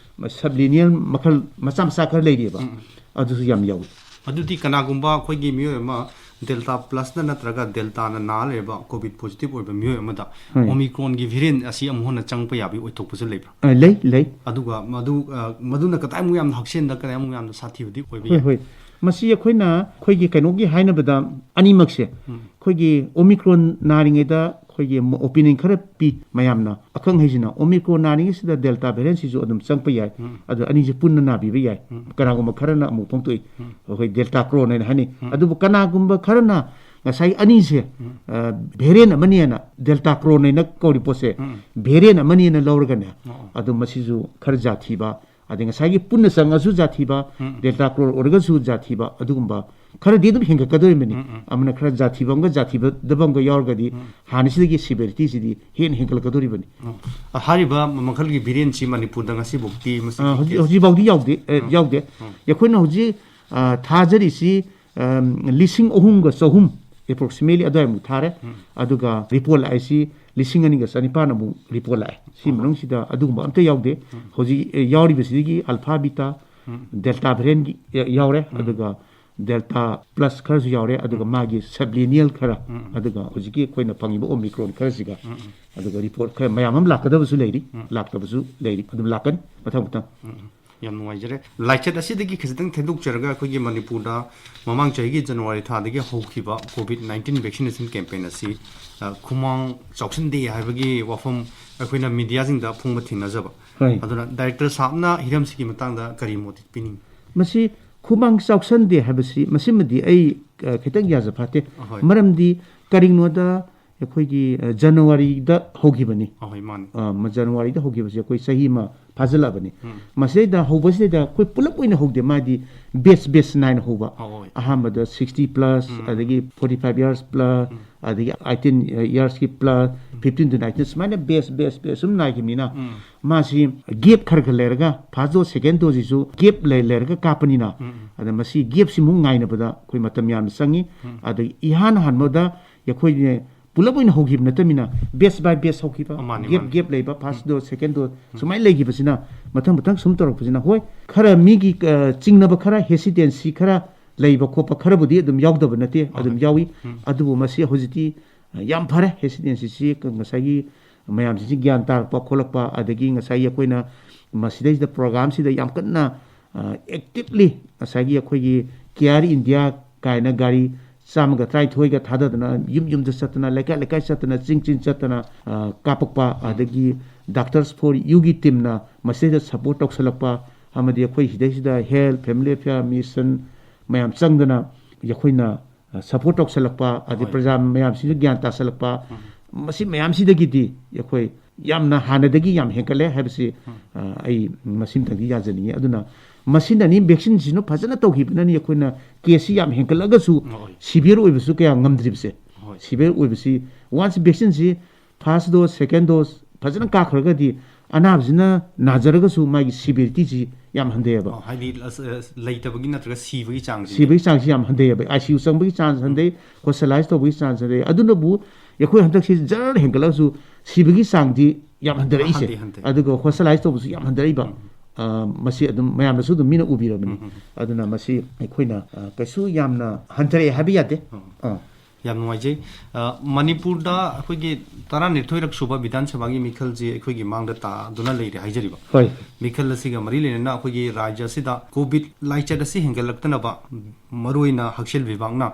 sub lineal ꯃꯈꯜ ꯃꯆꯥ ꯃꯆꯥ ꯈꯔ ꯂꯩꯔꯤꯑꯕ꯫ ꯎꯝ꯫ ꯑꯗꯨꯁꯨ ꯌꯥꯝ ꯌꯥꯎꯏ꯫ ꯑꯗꯨꯗꯤ ꯀꯅꯥꯒꯨꯝꯕ ꯑꯩꯈꯣꯏꯒꯤ ꯃꯤꯑꯣꯏ ꯑꯃ Delta Plus ꯅ ꯅꯠꯇ꯭ꯔꯒ Delta ꯅ ꯅꯥ ꯂꯩꯔꯕ, COVID positive ꯑꯣꯏꯕ ꯃꯤꯑꯣꯏ ꯑꯃꯗ ꯍꯣꯏ꯫ Omicron ꯒꯤ variant ꯑꯁꯤ ꯑꯃꯨꯛ ꯍꯟꯅ ꯆꯪꯉꯛꯄ ꯌꯥꯕꯒꯤ ꯑꯣꯏꯊꯣꯛꯄꯁꯨ ꯂꯩꯕ꯭ꯔꯥ? ꯑ, ꯂꯩ, ꯂꯩ꯫ ꯑꯗꯨꯒ ꯃꯗꯨ, ꯑ, ꯃꯗꯨꯅ ꯀꯗꯥꯏꯃꯨꯛ ꯌꯥꯝꯅ ꯍꯛꯁꯦꯜꯗ, ꯀꯗꯥꯏꯃꯨꯛ ꯌꯥꯝꯅ ꯁꯥꯊꯤꯕꯗꯤ ꯑꯣꯏꯕ ꯍꯣꯏ, ꯌꯥꯏ? ꯍꯣꯏ꯫ ꯃꯁꯤ ꯑꯩꯈꯣꯏꯅ, ꯑꯩꯈꯣꯏꯒꯤ ꯀꯩꯅꯣꯒꯤ ꯍꯥꯏꯅꯕꯗ ꯑꯅꯤꯃꯛꯁꯦ, ꯎꯝ꯫ ꯑꯩꯈꯣꯏꯒꯤ Omicron ꯅꯥꯔꯤꯉꯩꯗ ꯑꯩꯈꯣꯏꯒꯤ opinion ꯈꯔ ꯄꯤ ꯃꯌꯥꯝꯅ, ꯑꯈꯪ ꯑꯍꯩꯁꯤꯅ Omicron ꯅꯥꯔꯤꯉꯩꯁꯤꯗ Delta variant ꯁꯤꯁꯨ ꯑꯗꯨꯝ ꯆꯪꯉꯛꯄ ꯌꯥꯏ, ꯑꯗꯨ ꯑꯅꯤꯁꯦ ꯄꯨꯟꯅ ꯅꯥꯕꯤꯕ ꯌꯥꯏ꯫ ꯀꯅꯥꯒꯨꯝꯕ ꯈꯔꯅ ꯑꯃꯨꯛ ꯐꯣꯡꯗꯣꯛꯏ, ꯑꯩꯈꯣꯏ Delta Cron ꯍꯥꯏꯅ ꯍꯥꯏꯅꯩ꯫ ꯑꯗꯨꯕꯨ ꯀꯅꯥꯒꯨꯝꯕ ꯈꯔꯅ ꯉꯁꯥꯏ ꯑꯅꯤꯁꯦ, variant ꯑꯃꯅꯦꯅ, Delta Cron ꯍꯥꯏꯅ ꯀꯧꯔꯤ ꯄꯣꯠꯁꯦ variant ꯑꯃꯅꯦꯅ ꯂꯧꯔꯒꯅꯦ, ꯑꯗꯨ ꯃꯁꯤꯁꯨ ꯈꯔ ꯖꯥꯊꯤꯕ, ꯑꯗꯩ ꯉꯁꯥꯏꯒꯤ ꯄꯨꯟꯅ ꯆꯪꯉꯁꯨ ꯖꯥꯊꯤꯕ, Delta Cron ꯑꯣꯏꯔꯒꯁꯨ ꯖꯥꯊꯤꯕ, ꯑꯗꯨꯒꯨꯝꯕ ꯈꯔꯗꯤ ꯑꯗꯨꯝ ꯍꯦꯟꯒꯠꯀꯗꯣꯔꯤꯕꯅꯤ꯫ ꯑꯃꯅ ꯈꯔ ꯖꯥꯊꯤꯕ ꯑꯃꯒ ꯖꯥꯊꯤꯕꯗꯕ ꯑꯃꯒ ꯌꯥꯎꯔꯒꯗꯤ ꯍꯥꯟꯅꯁꯤꯗꯒꯤ severity ꯁꯤꯗꯤ ꯍꯦꯟꯅ ꯍꯦꯟꯒꯠꯂꯛꯀꯗꯣꯔꯤꯕꯅꯤ꯫ ꯑ, ꯍꯥꯏꯔꯤꯕ ꯃꯈꯜꯒꯤ variant ꯁꯤ ꯃꯅꯤꯄꯨꯔꯗ ꯉꯁꯤꯐꯥꯎꯗꯤ ꯃꯁꯤꯒꯤ ꯑ, ꯍꯧꯖꯤꯛ, case ꯍꯧꯖꯤꯛꯐꯥꯎꯗꯤ ꯌꯥꯎꯗꯦ, ꯑ, ꯌꯥꯎꯗꯦ꯫ ꯑꯩꯈꯣꯏꯅ ꯍꯧꯖꯤꯛ, ꯑ, ꯊꯥꯖꯔꯤꯁꯤ, ꯑꯝ, ꯂꯤꯁꯤꯡ ꯑꯍꯨꯝꯒ ꯆꯍꯨꯝ approximately ꯑꯗꯨꯋꯥꯏꯃꯨꯛ ꯊꯥꯔꯦ꯫ ꯑꯗꯨꯒ report ꯂꯥꯛꯏꯁꯤ ꯂꯤꯁꯤꯡ ꯑꯅꯤꯒ ꯆꯅꯤꯄꯥꯟ ꯑꯃꯨꯛ report ꯂꯥꯛꯑꯦ꯫ ꯁꯤ ꯃꯅꯨꯡꯁꯤꯗ ꯑꯗꯨꯒꯨꯝꯕ ꯑꯝꯇ ꯌꯥꯎꯗꯦ꯫ ꯍꯧꯖꯤꯛ, ꯑ, ꯌꯥꯎꯔꯤꯕꯁꯤꯗꯒꯤ Alpha, Beta, Delta variant ꯒꯤ, ꯑ, ꯌꯥꯎꯔꯦ꯫ ꯑꯗꯨꯒ Delta Plus ꯈꯔꯁꯨ ꯌꯥꯎꯔꯦ꯫ ꯑꯗꯨꯒ ꯃꯥꯒꯤ sub-lineal ꯈꯔ, ꯑꯗꯨꯒ ꯍꯧꯖꯤꯛꯀꯤ ꯑꯩꯈꯣꯏꯅ ꯐꯪꯉꯤꯕ Omicron ꯈꯔꯁꯤꯒ, ꯑꯗꯨꯒ report ꯈꯔ ꯃꯌꯥꯝ ꯑꯃ ꯂꯥꯛꯀꯗꯕꯁꯨ ꯂꯩꯔꯤ, ꯂꯥꯛꯇꯕꯁꯨ ꯂꯩꯔꯤ, ꯑꯗꯨꯝ ꯂꯥꯛꯀꯅꯤ ꯃꯊꯪ ꯃꯊꯪ꯫ ꯌꯥꯝ ꯅꯨꯡꯉꯥꯏꯖꯔꯦ꯫ ꯂꯥꯏꯆꯠ ꯑꯁꯤꯗꯒꯤ ꯈꯖꯤꯛꯇꯪ ꯊꯦꯡꯗꯣꯛꯆꯔꯒ, ꯑꯩꯈꯣꯏꯒꯤ ꯃꯅꯤꯄꯨꯔꯗ ꯃꯃꯥꯡ ꯆꯍꯤꯒꯤ January ꯊꯥꯗꯒꯤ ꯍꯧꯈꯤꯕ COVID nineteen vaccination campaign ꯑꯁꯤ, ꯑ, ꯈꯨꯃꯥꯡ ꯆꯥꯎꯁꯤꯟꯗꯦ ꯍꯥꯏꯕꯒꯤ ꯋꯥꯐꯝ ꯑꯩꯈꯣꯏꯅ media ꯁꯤꯡꯗ ꯐꯣꯡꯕ ꯊꯦꯡꯅꯖꯕ꯫ ꯍꯣꯏ꯫ ꯑꯗꯨꯅ Director ꯁꯥꯍꯕꯅ ꯍꯤꯔꯝꯁꯤꯒꯤ ꯃꯇꯥꯡꯗ ꯀꯔꯤ ꯃꯣꯠ ꯄꯤꯅꯤꯡ? ꯃꯁꯤ ꯈꯨꯃꯥꯡ ꯆꯥꯎꯁꯟꯗꯦ ꯍꯥꯏꯕꯁꯤ, ꯃꯁꯤꯃꯗꯤ ꯑꯩ, ꯑ, ꯈꯤꯇꯪ ꯌꯥꯖ ꯐꯥꯠꯇꯦ꯫ ꯑꯍꯣꯏ꯫ ꯃꯔꯝꯗꯤ ꯀꯔꯤꯒꯤꯅꯣꯗ, ꯑꯩꯈꯣꯏꯒꯤ, ꯑ, January ꯗ ꯍꯧꯈꯤꯕꯅꯤ꯫ ꯑꯍꯣꯏ, ꯃꯥꯅꯤ꯫ ꯑ, ꯃ-, January ꯗ ꯍꯧꯈꯤꯕꯁꯦ ꯑꯩꯈꯣꯏ ꯆꯍꯤ ꯑꯃ ꯐꯥꯖꯤꯜꯂꯛꯑꯕꯅꯤ꯫ ꯎꯝ꯫ ꯃꯁꯤꯗꯩꯗ ꯍꯧꯕꯁꯤꯗꯩꯗ ꯑꯩꯈꯣꯏ ꯄꯨꯂꯞ ꯑꯣꯏꯅ ꯍꯧꯗꯦ, ꯃꯥꯗꯤ batch batch ꯅꯥꯏꯅ ꯍꯧꯕ꯫ ꯑꯍꯣꯏ꯫ ꯑꯍꯥꯟꯕꯗ sixty plus, ꯎꯝ꯫ ꯑꯗꯒꯤ forty five years plus, ꯎꯝ꯫ ꯑꯗꯒꯤ eighteen years ꯀꯤ plus, fifteen to nineteen, ꯁꯨꯃꯥꯏꯅ batch batch batch ꯁꯨꯝ ꯅꯥꯏꯈꯤꯕꯅꯤꯅ, ꯎꯝ꯫ ꯃꯥꯁꯤ gap ꯈꯔ ꯈꯔ ꯂꯩꯔꯒ, first dose, second dose ꯁꯤꯁꯨ gap ꯂꯩ-, ꯂꯩꯔꯒ ꯀꯥꯞꯄꯅꯤꯅ, ꯎꯝ, ꯎꯝ꯫ ꯑꯗ ꯃꯁꯤ gap ꯁꯤꯃꯨꯛ ꯉꯥꯏꯅꯕꯗ ꯑꯩꯈꯣꯏ ꯃꯇꯝ ꯌꯥꯝꯅ ꯆꯪꯉꯤ꯫ ꯎꯝ꯫ ꯑꯗꯒꯤ ꯏꯍꯥꯟ ꯍꯥꯟꯕꯗ ꯑꯩꯈꯣꯏꯅ ꯄꯨꯂꯞ ꯑꯣꯏꯅ ꯍꯧꯈꯤꯕ ꯅꯠꯇꯕꯅꯤꯅ, batch by batch ꯍꯧꯈꯤꯕ, ꯑ, ꯃꯥꯅꯤ, gap, ꯃꯥꯅꯤ꯫ Gap ꯂꯩꯕ, first dose, second dose, ꯎꯝ꯫ ꯁꯨꯃꯥꯏꯅ ꯂꯩꯈꯤꯕꯁꯤꯅ ꯃꯊꯪ ꯃꯊꯪ ꯁꯨꯝ ꯇꯧꯔꯛꯄꯁꯤꯅ, ꯍꯣꯏ, ꯈꯔ ꯃꯤꯒꯤ, ꯑ, ꯆꯤꯡꯅꯕ ꯈꯔ, hesitancy ꯈꯔ ꯂꯩꯕ ꯈꯣꯠꯄ ꯈꯔꯕꯨꯗꯤ ꯑꯗꯨꯝ ꯌꯥꯎꯗꯕ ꯅꯠꯇꯦ, ꯑꯗꯨꯝ ꯍꯣꯏ꯫ ꯌꯥꯎꯏ꯫ ꯎꯝ꯫ ꯑꯗꯨꯕꯨ ꯃꯁꯤ ꯍꯧꯖꯤꯛꯇꯤ, ꯑ, ꯌꯥꯝ ꯐꯔꯦ, hesitancy ꯁꯤ ꯉꯁꯥꯏꯒꯤ ꯃꯌꯥꯝꯁꯤꯡꯁꯤ ꯒ꯭ꯌꯥꯟ ꯇꯥꯔꯛꯄ ꯈꯣꯠꯂꯛꯄ, ꯑꯗꯒꯤ ꯉꯁꯥꯏꯒꯤ ꯑꯩꯈꯣꯏꯅ ꯃꯁꯤꯗꯩꯁꯤꯗ program ꯁꯤꯗ ꯌꯥꯝ ꯀꯟꯅ, ꯑ, actively ꯉꯁꯥꯏꯒꯤ ꯑꯩꯈꯣꯏꯒꯤ Care India ꯀꯥꯏꯅ ꯒꯥꯔꯤ ꯆꯥꯝꯃꯒ ꯇꯔꯥꯅꯤꯊꯣꯏꯒ ꯊꯥꯗꯗꯅ, ꯌꯨꯝ ꯌꯨꯝꯗ ꯆꯠꯇꯅ, ꯂꯩꯀꯥꯏ ꯂꯩꯀꯥꯏ ꯆꯠꯇꯅ, ꯆꯤꯡ ꯆꯤꯡ ꯆꯠꯇꯅ, ꯑ, ꯀꯥꯞꯄꯛꯄ, ꯑꯗꯒꯤ Doctors for Youꯒꯤ teamꯅ ꯃꯁꯤꯗ support ꯇꯧꯁꯜꯂꯛꯄ, ꯑꯃꯗꯤ ꯑꯩꯈꯣꯏ ꯁꯤꯗꯩꯁꯤꯗ Health, Family Affairs, Mission ꯃꯌꯥꯝ ꯆꯪꯗꯅ ꯑꯩꯈꯣꯏꯅ, ꯑ, support ꯇꯧꯁꯜꯂꯛꯄ, ꯑꯗꯩ ꯍꯣꯏ꯫ ꯄ꯭ꯔꯖꯥ ꯃꯌꯥꯝꯁꯤꯁꯨ ꯒ꯭ꯌꯥꯟ ꯇꯥꯁꯜꯂꯛꯄ, ꯎꯝ꯫ ꯃꯁꯤ ꯃꯌꯥꯝꯁꯤꯗꯒꯤꯗꯤ ꯑꯩꯈꯣꯏ ꯌꯥꯝꯅ ꯍꯥꯟꯅꯗꯒꯤ ꯌꯥꯝ ꯍꯦꯟꯒꯠꯂꯦ ꯍꯥꯏꯕꯁꯤ, ꯎꯝ꯫ ꯑ, ꯑꯩ ꯃꯁꯤꯃꯇꯪꯗꯤ ꯌꯥꯖꯅꯤꯡꯉꯤ꯫ ꯑꯗꯨꯅ ꯃꯁꯤꯅꯅꯤ, vaccineꯁꯤꯅ ꯐꯖꯅ ꯇꯧꯈꯤꯕꯅꯅꯤ ꯑꯩꯈꯣꯏꯅ caseꯁꯤ ꯌꯥꯝ ꯍꯦꯟꯒꯠꯂꯒꯁꯨ ꯍꯣꯏ꯫ Severe ꯑꯣꯏꯕꯁꯨ ꯀꯌꯥ ꯉꯝꯗ꯭ꯔꯤꯕꯁꯦ꯫ ꯍꯣꯏ꯫ Severe ꯑꯣꯏꯕꯁꯤ, once vaccineꯁꯤ first dose, second dose ꯐꯖꯅ ꯀꯥꯞꯈ꯭ꯔꯒꯗꯤ, ꯑꯅꯥꯕꯁꯤꯅ ꯅꯥꯖꯔꯒꯁꯨ ꯃꯥꯒꯤ severityꯁꯤ ꯌꯥꯝ ꯍꯟꯊꯩꯑꯕ꯫ ꯑꯣ, ꯍꯥꯏꯗꯤ, ꯑꯁ, ꯑꯁ, ꯂꯩꯇꯕꯒꯤ ꯅꯠꯇ꯭ꯔꯒ ꯁꯤꯕꯒꯤ ꯆꯥꯡꯁꯤꯅꯦ? ꯁꯤꯕꯒꯤ ꯆꯥꯡꯁꯤ ꯌꯥꯝ ꯍꯟꯊꯩꯑꯕ꯫ ICU ꯆꯪꯕꯒꯤ chance ꯍꯟꯊꯩ, hospitalize ꯇꯧꯕꯒꯤ chance ꯍꯟꯊꯩ꯫ ꯑꯗꯨꯅꯕꯨ ꯑꯩꯈꯣꯏ ꯍꯟꯗꯛꯁꯤ ꯖꯔ ꯍꯦꯟꯒꯠꯂꯒꯁꯨ ꯁꯤꯕꯒꯤ ꯆꯥꯡꯗꯤ ꯌꯥꯝ ꯍꯟꯊꯔꯛꯏꯁꯦ꯫ ꯍꯟꯊꯩ, ꯍꯟꯊꯩ꯫ ꯑꯗꯨꯒ hospitalize ꯇꯧꯕꯁꯨ ꯌꯥꯝ ꯍꯟꯊꯔꯛꯏꯕ꯫ ꯎꯝ꯫ ꯑ, ꯃꯁꯤ ꯑꯗꯨꯝ ꯃꯌꯥꯝꯅꯁꯨ ꯑꯗꯨꯝ ꯃꯤꯅ ꯎꯕꯤꯔꯕꯅꯤ꯫ ꯎꯝ, ꯎꯝ꯫ ꯑꯗꯨꯅ ꯃꯁꯤ ꯑꯩꯈꯣꯏꯅ, ꯑ, ꯀꯩꯁꯨ ꯌꯥꯝꯅ ꯍꯟꯊꯔꯛꯑꯦ ꯍꯥꯏꯕ ꯌꯥꯗꯦ꯫ ꯎꯝ꯫ ꯑ꯫ ꯌꯥꯝ ꯅꯨꯡꯉꯥꯏꯖꯩ꯫ ꯑ, ꯃꯅꯤꯄꯨꯔꯗ ꯑꯩꯈꯣꯏꯒꯤ ꯇꯔꯥꯅꯤꯊꯣꯏꯔꯛ ꯁꯨꯕ ꯕꯤꯙꯥꯟ ꯁꯚꯥꯒꯤ ꯃꯤꯈꯜꯁꯤ ꯑꯩꯈꯣꯏꯒꯤ ꯃꯥꯡꯗ ꯇꯥꯗꯨꯅ ꯂꯩꯔꯦ ꯍꯥꯏꯖꯔꯤꯕ꯫ ꯍꯣꯏ꯫ ꯃꯤꯈꯜ ꯑꯁꯤꯒ ꯃꯔꯤ ꯂꯩꯅꯅ ꯑꯩꯈꯣꯏꯒꯤ ꯔꯥꯖ꯭ꯌ ꯑꯁꯤꯗ COVID ꯂꯥꯏꯆꯠ ꯑꯁꯤ ꯍꯦꯟꯒꯠꯂꯛꯇꯅꯕ ꯃꯔꯨꯑꯣꯏꯅ ꯍꯛꯁꯦꯜ ꯕꯤꯚꯥꯒꯅ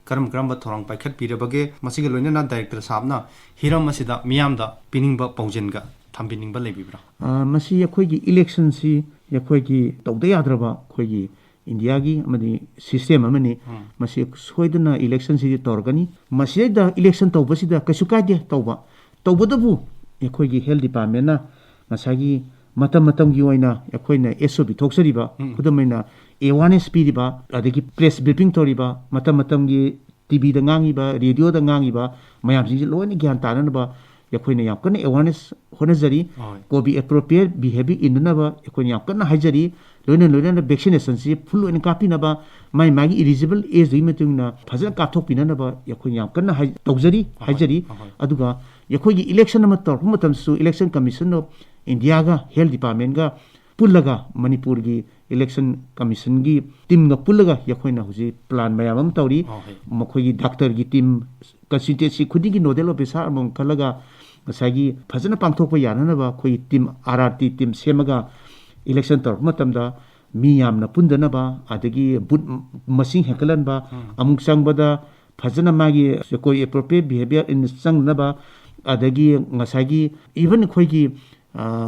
ꯀꯔꯝ ꯀꯔꯝꯕ ꯊꯧꯔꯥꯡ ꯄꯥꯏꯈꯠꯄꯤꯔꯕꯒꯦ? ꯃꯁꯤꯒ ꯂꯣꯏꯅꯅ director ꯁꯥꯍꯕꯅ ꯍꯤꯔꯝ ꯑꯁꯤꯗ ꯃꯤꯌꯥꯝꯗ ꯄꯤꯅꯤꯡꯕ ꯄꯥꯎꯖꯦꯜꯒ ꯊꯝꯕꯤꯅꯤꯡꯕ ꯂꯩꯕꯤꯕ꯭ꯔꯥ? ꯑ, ꯃꯁꯤ ꯑꯩꯈꯣꯏꯒꯤ electionꯁꯤ ꯑꯩꯈꯣꯏꯒꯤ ꯇꯧꯗ ꯌꯥꯗ꯭ꯔꯕ ꯑꯩꯈꯣꯏꯒꯤ Indiaꯒꯤ ꯑꯃꯗꯤ system ꯑꯃꯅꯤ꯫ ꯎꯝ꯫ ꯃꯁꯤ ꯁꯣꯏꯗꯅ electionꯁꯤꯗꯤ ꯇꯧꯔꯒꯅꯤ꯫ ꯃꯁꯤꯗꯩꯗ election ꯇꯧꯕꯁꯤꯗ ꯀꯩꯁꯨ ꯀꯥꯏꯗꯦ ꯇꯧꯕ꯫ ꯇꯧꯕꯇꯕꯨ ꯑꯩꯈꯣꯏꯒꯤ health departmentꯅ ꯉꯁꯥꯏꯒꯤ ꯃꯇꯝ ꯃꯇꯝꯒꯤ ꯑꯣꯏꯅ ꯑꯩꯈꯣꯏꯅ SOP ꯊꯣꯛꯆꯔꯤꯕ, ꯎꯝ꯫ ꯈꯨꯗꯝ ꯑꯣꯏꯅ awareness ꯄꯤꯔꯤꯕ, ꯑꯗꯒꯤ press briefing ꯇꯧꯔꯤꯕ, ꯃꯇꯝ ꯃꯇꯝꯒꯤ TVꯗ ꯉꯥꯡꯉꯤꯕ, radioꯗ ꯉꯥꯡꯉꯤꯕ ꯃꯌꯥꯝꯁꯤꯡꯁꯤ ꯂꯣꯏꯅ ꯒ꯭ꯌꯥꯟ ꯇꯥꯅꯅꯕ ꯑꯩꯈꯣꯏꯅ ꯌꯥꯝ ꯀꯟꯅ awareness ꯍꯣꯠꯅꯖꯔꯤ꯫ ꯍꯣꯏ꯫ COVID appropriate behavior ꯏꯟꯅꯅꯕ ꯑꯩꯈꯣꯏꯅ ꯌꯥꯝ ꯀꯟꯅ ꯍꯥꯏꯖꯔꯤ꯫ ꯂꯣꯏꯅ ꯂꯣꯏꯅꯅ vaccinationꯁꯤ full ꯑꯣꯏꯅ ꯀꯥꯞꯄꯤꯅꯕ, ꯃꯥꯏ ꯃꯥꯒꯤ eligible ageꯗꯨꯒꯤ ꯃꯇꯨꯡ ꯏꯟꯅ ꯐꯖꯅ ꯀꯥꯞꯊꯣꯛꯄꯤꯅꯅꯕ ꯑꯩꯈꯣꯏꯅ ꯌꯥꯝ ꯀꯟꯅ ꯍꯥꯏ-, ꯇꯧꯖꯔꯤ, ꯍꯣꯏ, ꯍꯥꯏꯖꯔꯤ꯫ ꯍꯣꯏ꯫ ꯑꯗꯨꯒ ꯑꯩꯈꯣꯏꯒꯤ election ꯑꯃ ꯇꯧꯔꯛꯄ ꯃꯇꯝꯗꯁꯨ Election Commission of Indiaꯒ health departmentꯒ ꯄꯨꯜꯂꯒ ꯃꯅꯤꯄꯨꯔꯒꯤ election commissionꯒꯤ teamꯒ ꯄꯨꯜꯂꯒ ꯑꯩꯈꯣꯏꯅ ꯍꯧꯖꯤꯛ plan ꯃꯌꯥꯝ ꯑꯃ ꯇꯧꯔꯤ꯫ ꯑꯣ, ꯍꯣꯏ꯫ ꯃꯈꯣꯏꯒꯤ doctorꯒꯤ team, constituency ꯈꯨꯗꯤꯡꯒꯤ nodal officer ꯑꯃꯃꯝ ꯈꯜꯂꯒ ꯉꯁꯥꯏꯒꯤ ꯐꯖꯅ ꯄꯥꯡꯊꯣꯛꯄ ꯌꯥꯅꯅꯕ ꯑꯩꯈꯣꯏꯒꯤ team, RRT team ꯁꯦꯝꯃꯒ election ꯇꯧꯔꯛꯄ ꯃꯇꯝꯗ ꯃꯤ ꯌꯥꯝꯅ ꯄꯨꯟꯗꯅꯕ, ꯑꯗꯒꯤ ꯕꯨꯠ ꯃꯁꯤꯡ ꯍꯦꯟꯒꯠꯍꯟꯕ, ꯑꯃꯨꯛ ꯆꯪꯕꯗ ꯐꯖꯅ ꯃꯥꯒꯤ ꯑꯩꯈꯣꯏ appropriate behavior in ꯆꯪꯅꯕ, ꯑꯗꯒꯤ ꯉꯁꯥꯏꯒꯤ even ꯑꯩꯈꯣꯏꯒꯤ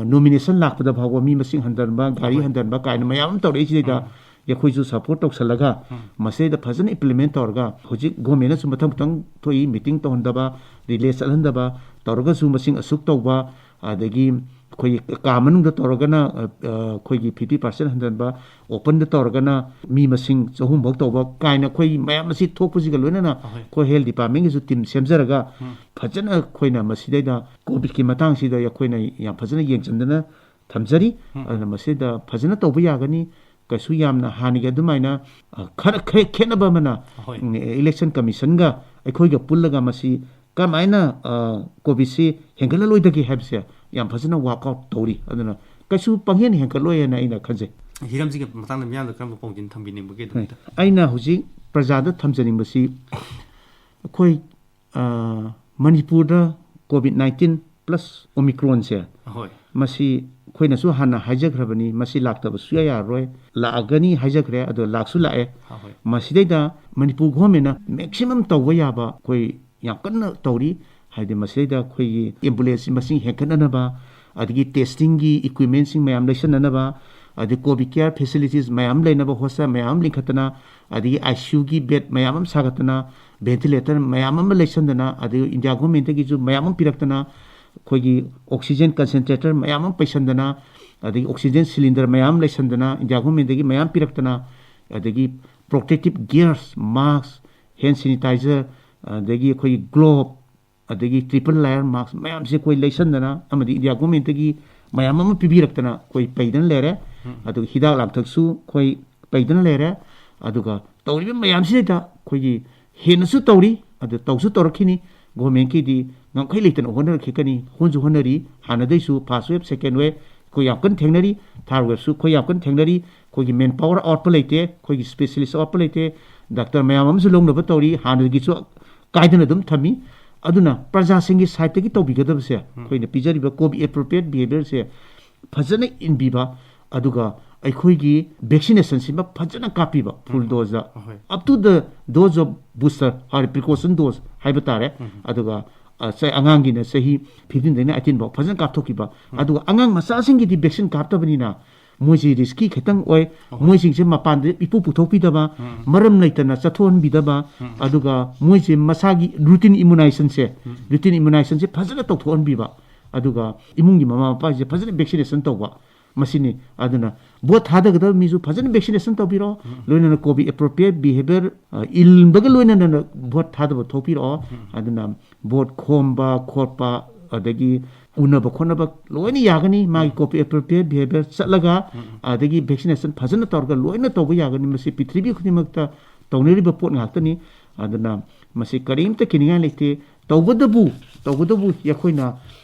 ꯅꯣꯃꯤꯅꯦꯁꯟ ꯂꯥꯛꯄꯗ ꯐꯥꯎꯕ ꯃꯤ ꯃꯁꯤꯡ ꯍꯟꯊꯍꯟꯕ, ꯒꯥꯔꯤ ꯍꯣꯏ꯫ ꯍꯟꯊꯍꯟꯕ ꯀꯥꯏꯅ ꯃꯌꯥꯝ ꯑꯃ ꯇꯧꯔꯛꯏꯁꯤꯗꯩꯗ ꯎꯝ꯫ ꯑꯩꯈꯣꯏꯁꯨ ꯁꯄꯣꯔꯠ ꯇꯧꯁꯜꯂꯒ ꯎꯝ꯫ ꯃꯁꯤꯗꯩꯗ ꯐꯖꯅ ꯏꯝꯄ꯭ꯂꯤꯃꯦꯟ ꯇꯧꯔꯒ ꯍꯧꯖꯤꯛ ꯒꯣꯔꯃꯦꯟꯅꯁꯨ ꯃꯊꯪ ꯃꯊꯪ ꯊꯣꯛꯏ, ꯃꯤꯇꯤꯡ ꯇꯧꯍꯟꯗꯕ, ꯔꯤꯂꯦ ꯆꯠꯍꯟꯗꯕ, ꯇꯧꯔꯒꯁꯨ ꯃꯁꯤꯡ ꯑꯁꯨꯛ ꯇꯧꯕ, ꯑꯗꯒꯤ ꯑꯩꯈꯣꯏꯒꯤ ꯀꯥ ꯃꯅꯨꯡꯗ ꯇꯧꯔꯒꯅ ꯑ, ꯑ, ꯑꯩꯈꯣꯏꯒꯤ fifty percent ꯍꯟꯊꯍꯟꯕ, ꯑꯣꯄꯟꯗ ꯇꯧꯔꯒꯅ ꯃꯤ ꯃꯁꯤꯡ ꯆꯍꯨꯝ ꯐꯥꯎ ꯇꯧꯕ ꯀꯥꯏꯅ ꯑꯩꯈꯣꯏ ꯃꯌꯥꯝ ꯑꯁꯤ ꯊꯣꯛꯄꯁꯤꯒ ꯂꯣꯏꯅꯅ ꯑꯍꯣꯏ꯫ ꯑꯩꯈꯣꯏ ꯍꯦꯜꯊ ꯗꯤꯄꯥꯔꯠꯃꯦꯟꯒꯤꯁꯨ ꯇꯤꯝ ꯁꯦꯝꯖꯔꯒ ꯎꯝ꯫ ꯐꯖꯅ ꯑꯩꯈꯣꯏꯅ ꯃꯁꯤꯗꯩꯗ ꯀꯣꯚꯤꯗꯀꯤ ꯃꯇꯥꯡꯁꯤꯗ ꯑꯩꯈꯣꯏꯅ ꯌꯥꯝ ꯐꯖꯅ ꯌꯦꯡꯁꯤꯟꯗꯅ ꯊꯝꯖꯔꯤ꯫ ꯎꯝ꯫ ꯑꯗꯨꯅ ꯃꯁꯤꯗ ꯐꯖꯅ ꯇꯧꯕ ꯌꯥꯒꯅꯤ꯫ ꯀꯩꯁꯨ ꯌꯥꯝꯅ ꯍꯥꯟꯅꯒꯤ ꯑꯗꯨꯃꯥꯏꯅ, ꯑ, ꯈꯔ, ꯈꯔ ꯈꯦꯠꯅꯕ ꯑꯃꯅ, ꯑꯍꯣꯏ꯫ ꯎꯝ, ꯏꯂꯦꯛꯁꯟ ꯀꯃꯤꯁꯟꯒ ꯑꯩꯈꯣꯏꯒ ꯄꯨꯜꯂꯒ ꯃꯁꯤ ꯀꯃꯥꯏꯅ, ꯑ, ꯀꯣꯚꯤꯗꯁꯤ ꯍꯦꯟꯒꯠꯂꯂꯣꯏꯗꯒꯦ ꯍꯥꯏꯕꯁꯦ ꯌꯥꯝ ꯐꯖꯅ ꯋꯥꯔꯛ ꯑꯥꯎꯠ ꯇꯧꯔꯤ꯫ ꯑꯗꯨꯅ ꯀꯩꯁꯨ ꯄꯪꯍꯦꯟ ꯍꯦꯟꯒꯠꯂꯣꯏ ꯍꯥꯏꯅ ꯑꯩꯅ ꯈꯟꯖꯩ꯫ ꯍꯤꯔꯝꯁꯤꯒꯤ ꯃꯇꯥꯡꯗ ꯃꯤꯌꯥꯝꯗ ꯀꯔꯝꯕ ꯄꯥꯎꯖꯦꯜ ꯊꯝꯕꯤꯅꯤꯡꯕꯒꯦ ꯑꯗꯣꯝꯗ? ꯑꯩꯅ ꯍꯧꯖꯤꯛ ꯄ꯭ꯔꯖꯥꯗ ꯊꯝꯖꯅꯤꯡꯕꯁꯤ, ꯑꯩꯈꯣꯏ, ꯑ, ꯃꯅꯤꯄꯨꯔꯗ ꯀꯣꯚꯤꯗ ꯅꯥꯏꯟꯇꯤꯟ ꯄ꯭ꯂꯁ ꯑꯣꯃꯤꯀ꯭ꯔꯣꯟꯁꯦ, ꯑꯍꯣꯏ꯫ ꯃꯁꯤ ꯑꯩꯈꯣꯏꯅꯁꯨ ꯍꯥꯟꯅ ꯍꯥꯏꯖꯈ꯭ꯔꯕꯅꯤ, ꯃꯁꯤ ꯂꯥꯛꯇꯕ ꯁꯨꯡꯌꯥ ꯌꯥꯔꯔꯣꯏ, ꯂꯥꯛꯑꯒꯅꯤ ꯍꯥꯏꯖꯈ꯭ꯔꯦ, ꯑꯗꯣ ꯂꯥꯛꯁꯨ ꯂꯥꯛꯑꯦ꯫ ꯑꯍꯣꯏ꯫ ꯃꯁꯤꯗꯩꯗ ꯃꯅꯤꯄꯨꯔ ꯒꯣꯔꯃꯦꯟꯅ ꯃꯦꯛꯁꯤꯃꯝ ꯇꯧꯕ ꯌꯥꯕ ꯑꯩꯈꯣꯏ ꯌꯥꯝ ꯀꯟꯅ ꯇꯧꯔꯤ꯫ ꯍꯥꯏꯗꯤ ꯃꯁꯤꯗꯩꯗ ꯑꯩꯈꯣꯏꯒꯤ ꯑꯦꯝꯕꯨꯂꯦꯟꯁ ꯃꯁꯤꯡ ꯍꯦꯟꯒꯠꯅꯅꯕ, ꯑꯗꯒꯤ ꯇꯦꯁꯇꯤꯡꯒꯤ ꯏꯀ꯭ꯋꯤꯞꯃꯦꯟꯁꯤꯡ ꯃꯌꯥꯝ ꯂꯩꯁꯟꯅꯅꯕ, ꯑꯗꯩ ꯀꯣꯚꯤꯗ ꯀꯤꯌꯔ ꯐꯦꯁꯤꯂꯤꯇꯤꯁ ꯃꯌꯥꯝ ꯂꯩꯅꯕ ꯍꯣꯁꯇꯦꯜ ꯃꯌꯥꯝ ꯑꯃ ꯂꯤꯡꯈꯠꯇꯅ, ꯑꯗꯒꯤ ꯑꯥꯏ ꯁꯤ ꯌꯨꯒꯤ ꯕꯦꯗ ꯃꯌꯥꯝ ꯑꯃ ꯁꯥꯒꯠꯇꯅ, ꯚꯦꯟꯇꯤꯂꯦꯇꯔ ꯃꯌꯥꯝ ꯑꯃ ꯂꯩꯁꯟꯗꯅ, ꯑꯗꯒꯤ ꯏꯟꯗꯤꯌꯥ ꯒꯣꯔꯃꯦꯟꯇꯒꯤꯁꯨ ꯃꯌꯥꯝ ꯑꯃ ꯄꯤꯔꯛꯇꯅ, ꯑꯩꯈꯣꯏꯒꯤ ꯑꯣꯛꯁꯤꯖꯦꯟ ꯀꯟꯁꯦꯟꯇ꯭ꯔꯦꯇꯔ ꯃꯌꯥꯝ ꯑꯃ ꯄꯩꯁꯟꯗꯅ, ꯑꯗꯒꯤ ꯑꯣꯛꯁꯤꯖꯦꯟ ꯁꯤꯂꯤꯟꯗꯔ ꯃꯌꯥꯝ ꯂꯩꯁꯟꯗꯅ, ꯏꯟꯗꯤꯌꯥ ꯒꯣꯔꯃꯦꯟꯇꯒꯤ ꯃꯌꯥꯝ ꯄꯤꯔꯛꯇꯅ, ꯑꯗꯒꯤ ꯄ꯭ꯔꯣꯇꯦꯛꯇꯤꯞ ꯒꯤꯌꯔꯁ, ꯃꯥꯁꯛ, ꯍꯦꯟ ꯁꯦꯅꯤꯇꯥꯏꯖꯔ, ꯑꯗꯒꯤ ꯑꯩꯈꯣꯏꯒꯤ ꯒ꯭ꯂꯣꯕ, ꯑꯗꯒꯤ ꯇ꯭ꯔꯤꯄꯜ ꯂꯥꯌꯔ ꯃꯥꯁꯛ ꯃꯌꯥꯝꯁꯦ ꯑꯩꯈꯣꯏ ꯂꯩꯁꯟꯗꯅ ꯑꯃꯗꯤ ꯏꯟꯗꯤꯌꯥ ꯒꯣꯔꯃꯦꯟꯇꯒꯤ ꯃꯌꯥꯝ ꯑꯃ ꯄꯤꯕꯤꯔꯛꯇꯅ ꯑꯩꯈꯣꯏ ꯄꯩꯗꯅ ꯂꯩꯔꯦ꯫ ꯎꯝ꯫ ꯑꯗꯨꯒ ꯍꯤꯗꯥꯛ ꯂꯥꯡꯊꯛꯁꯨ ꯑꯩꯈꯣꯏ ꯄꯩꯗꯅ ꯂꯩꯔꯦ꯫ ꯑꯗꯨꯒ ꯇꯧꯔꯤꯕ ꯃꯌꯥꯝꯁꯤꯗꯩꯗ ꯑꯩꯈꯣꯏꯒꯤ ꯍꯦꯟꯅꯁꯨ ꯇꯧꯔꯤ, ꯑꯗꯨ ꯇꯧꯁꯨ ꯇꯧꯔꯛꯈꯤꯅꯤ꯫ ꯒꯣꯔꯃꯦꯟꯀꯤꯗꯤ ꯉꯝꯈꯩ ꯂꯩꯇꯅ ꯍꯣꯠꯅꯔꯛꯈꯤꯒꯅꯤ, ꯍꯣꯠꯅꯁꯨ ꯍꯣꯠꯅꯔꯤ꯫ ꯍꯥꯟꯅꯗꯩꯁꯨ ꯐꯥꯔꯁ ꯋꯦꯕ, ꯁꯦꯀꯦꯟ ꯋꯦꯕ ꯑꯩꯈꯣꯏ ꯌꯥꯝ ꯀꯟꯅ ꯊꯦꯡꯅꯔꯤ, ꯊꯥꯔꯠ ꯋꯦꯕꯁꯨ ꯑꯩꯈꯣꯏ ꯌꯥꯝ ꯀꯟꯅ ꯊꯦꯡꯅꯔꯤ꯫ ꯑꯩꯈꯣꯏꯒꯤ ꯃꯦꯟ ꯄꯥꯋꯔ ꯑꯋꯥꯠꯄ ꯂꯩꯇꯦ, ꯑꯩꯈꯣꯏꯒꯤ ꯁ꯭ꯄꯦꯁꯤꯌꯦꯂꯤꯁ ꯑꯋꯥꯠꯄ ꯂꯩꯇꯦ, ꯗꯥꯛꯇꯔ ꯃꯌꯥꯝ ꯑꯃꯁꯨ ꯂꯧꯅꯕ ꯇꯧꯔꯤ꯫ ꯍꯥꯟꯅꯗꯒꯤꯁꯨ ꯀꯥꯏꯗꯅ ꯑꯗꯨꯝ ꯊꯝꯃꯤ꯫ ꯑꯗꯨꯅ ꯄ꯭ꯔꯖꯥꯁꯤꯡꯒꯤ ꯁꯥꯏꯠꯇꯒꯤ ꯇꯧꯕꯤꯒꯗꯕꯁꯦ, ꯎꯝ꯫ ꯑꯩꯈꯣꯏꯅ ꯄꯤꯖꯔꯤꯕ ꯀꯣꯚꯤꯗ ꯑꯦꯄ꯭ꯔꯣꯄ꯭ꯔꯤꯌꯦꯠ ꯕꯤꯍꯦꯕꯤꯌꯔꯁꯦ ꯐꯖꯅ ꯏꯟꯕꯤꯕ, ꯑꯗꯨꯒ ꯑꯩꯈꯣꯏꯒꯤ ꯚꯦꯛꯁꯤꯅꯦꯁꯟꯁꯤꯃ ꯐꯖꯅ ꯀꯥꯞꯄꯤꯕ, ꯐꯨꯜ ꯗꯣꯁꯇ, ꯑꯍꯣꯏ꯫ Up two the dose of booster, precaution dose ꯍꯥꯏꯕ ꯇꯥꯔꯦ꯫ ꯑꯗꯨꯒ ꯑ, ꯆ- ꯑꯉꯥꯡꯒꯤꯅ ꯆꯍꯤ ꯐꯤꯐꯇꯤꯟꯗꯩꯅ ꯑꯩꯠꯇꯤꯟ ꯐꯥꯎ ꯐꯖꯅ ꯀꯥꯞꯊꯣꯛꯈꯤꯕ꯫ ꯑꯗꯨꯒ ꯑꯉꯥꯡ ꯃꯆꯥꯁꯤꯡꯒꯤꯗꯤ ꯚꯦꯛꯁꯤꯟ ꯀꯥꯞꯇꯕꯅꯤꯅ ꯃꯣꯏꯁꯤ ꯔꯤꯁꯀꯤ ꯈꯤꯇꯪ ꯑꯣꯏ꯫ ꯃꯣꯏꯁꯤꯡꯁꯦ ꯃꯄꯥꯟꯗ ꯏꯄꯨ ꯄꯨꯊꯣꯛꯄꯤꯗꯕ, ꯃꯔꯝ ꯂꯩꯇꯅ ꯆꯠꯊꯣꯛꯍꯟꯕꯤꯗꯕ, ꯑꯗꯨꯒ ꯃꯣꯏꯁꯦ ꯃꯁꯥꯒꯤ ꯔꯨꯇꯤꯟ ꯏꯃꯨꯅꯥꯏꯖꯦꯁꯟꯁꯦ, ꯔꯨꯇꯤꯟ ꯏꯃꯨꯅꯥꯏꯖꯦꯁꯟꯁꯦ ꯐꯖꯅ ꯇꯧꯊꯣꯛꯍꯟꯕꯤꯕ, ꯑꯗꯨꯒ ꯏꯃꯨꯡꯒꯤ ꯃꯃꯥ ꯃꯄꯥꯁꯦ ꯐꯖꯅ ꯚꯦꯛꯁꯤꯅꯦꯁꯟ ꯇꯧꯕ, ꯃꯁꯤꯅꯤ꯫ ꯑꯗꯨꯅ ꯚꯣꯠ ꯊꯥꯗꯒꯗꯕ ꯃꯤꯁꯨ ꯐꯖꯅ ꯚꯦꯛꯁꯤꯅꯦꯁꯟ ꯇꯧꯕꯤꯔꯣ, ꯂꯣꯏꯅꯅ ꯀꯣꯚꯤꯗ ꯑꯦꯄ꯭ꯔꯣꯄ꯭ꯔꯤꯌꯦꯠ ꯕꯤꯍꯦꯕꯤꯌꯔ ꯏꯟꯕꯒ ꯂꯣꯏꯅꯅ ꯚꯣꯠ ꯊꯥꯗꯕ ꯊꯣꯛꯄꯤꯔꯛꯑꯣ꯫ ꯑꯗꯨꯅ ꯚꯣꯠ ꯈꯣꯝꯕ ꯈꯣꯠꯄ, ꯑꯗꯒꯤ ꯎꯅꯕ ꯈꯣꯠꯅꯕ ꯂꯣꯏꯅ ꯌꯥꯒꯅꯤ, ꯃꯥꯒꯤ ꯀꯣꯚꯤꯗ ꯑꯦꯄ꯭ꯔꯣꯄ꯭ꯔꯤꯌꯦꯠ ꯕꯤꯍꯦꯕꯤꯌꯔ ꯆꯠꯂꯒ, ꯑꯗꯒꯤ ꯚꯦꯛꯁꯤꯅꯦꯁꯟ ꯐꯖꯅ ꯇꯧꯔꯒ ꯂꯣꯏꯅ ꯇꯧꯕ ꯌꯥꯒꯅꯤ꯫ ꯃꯁꯤ ꯄ꯭ꯔꯤꯊꯤꯕꯤ ꯈꯨꯗꯤꯡꯃꯛꯇ ꯇꯧꯅꯔꯤꯕ ꯄꯣꯠ ꯉꯥꯛꯇꯅꯤ꯫ ꯑꯗꯨꯅ ꯃꯁꯤ ꯀꯔꯤꯝꯇ ꯀꯤꯅꯤꯡꯉꯥꯏ ꯂꯩꯇꯦ꯫ ꯇꯧꯕꯇꯕꯨ, ꯇꯧꯕꯇꯕꯨ ꯑꯩꯈꯣꯏꯅ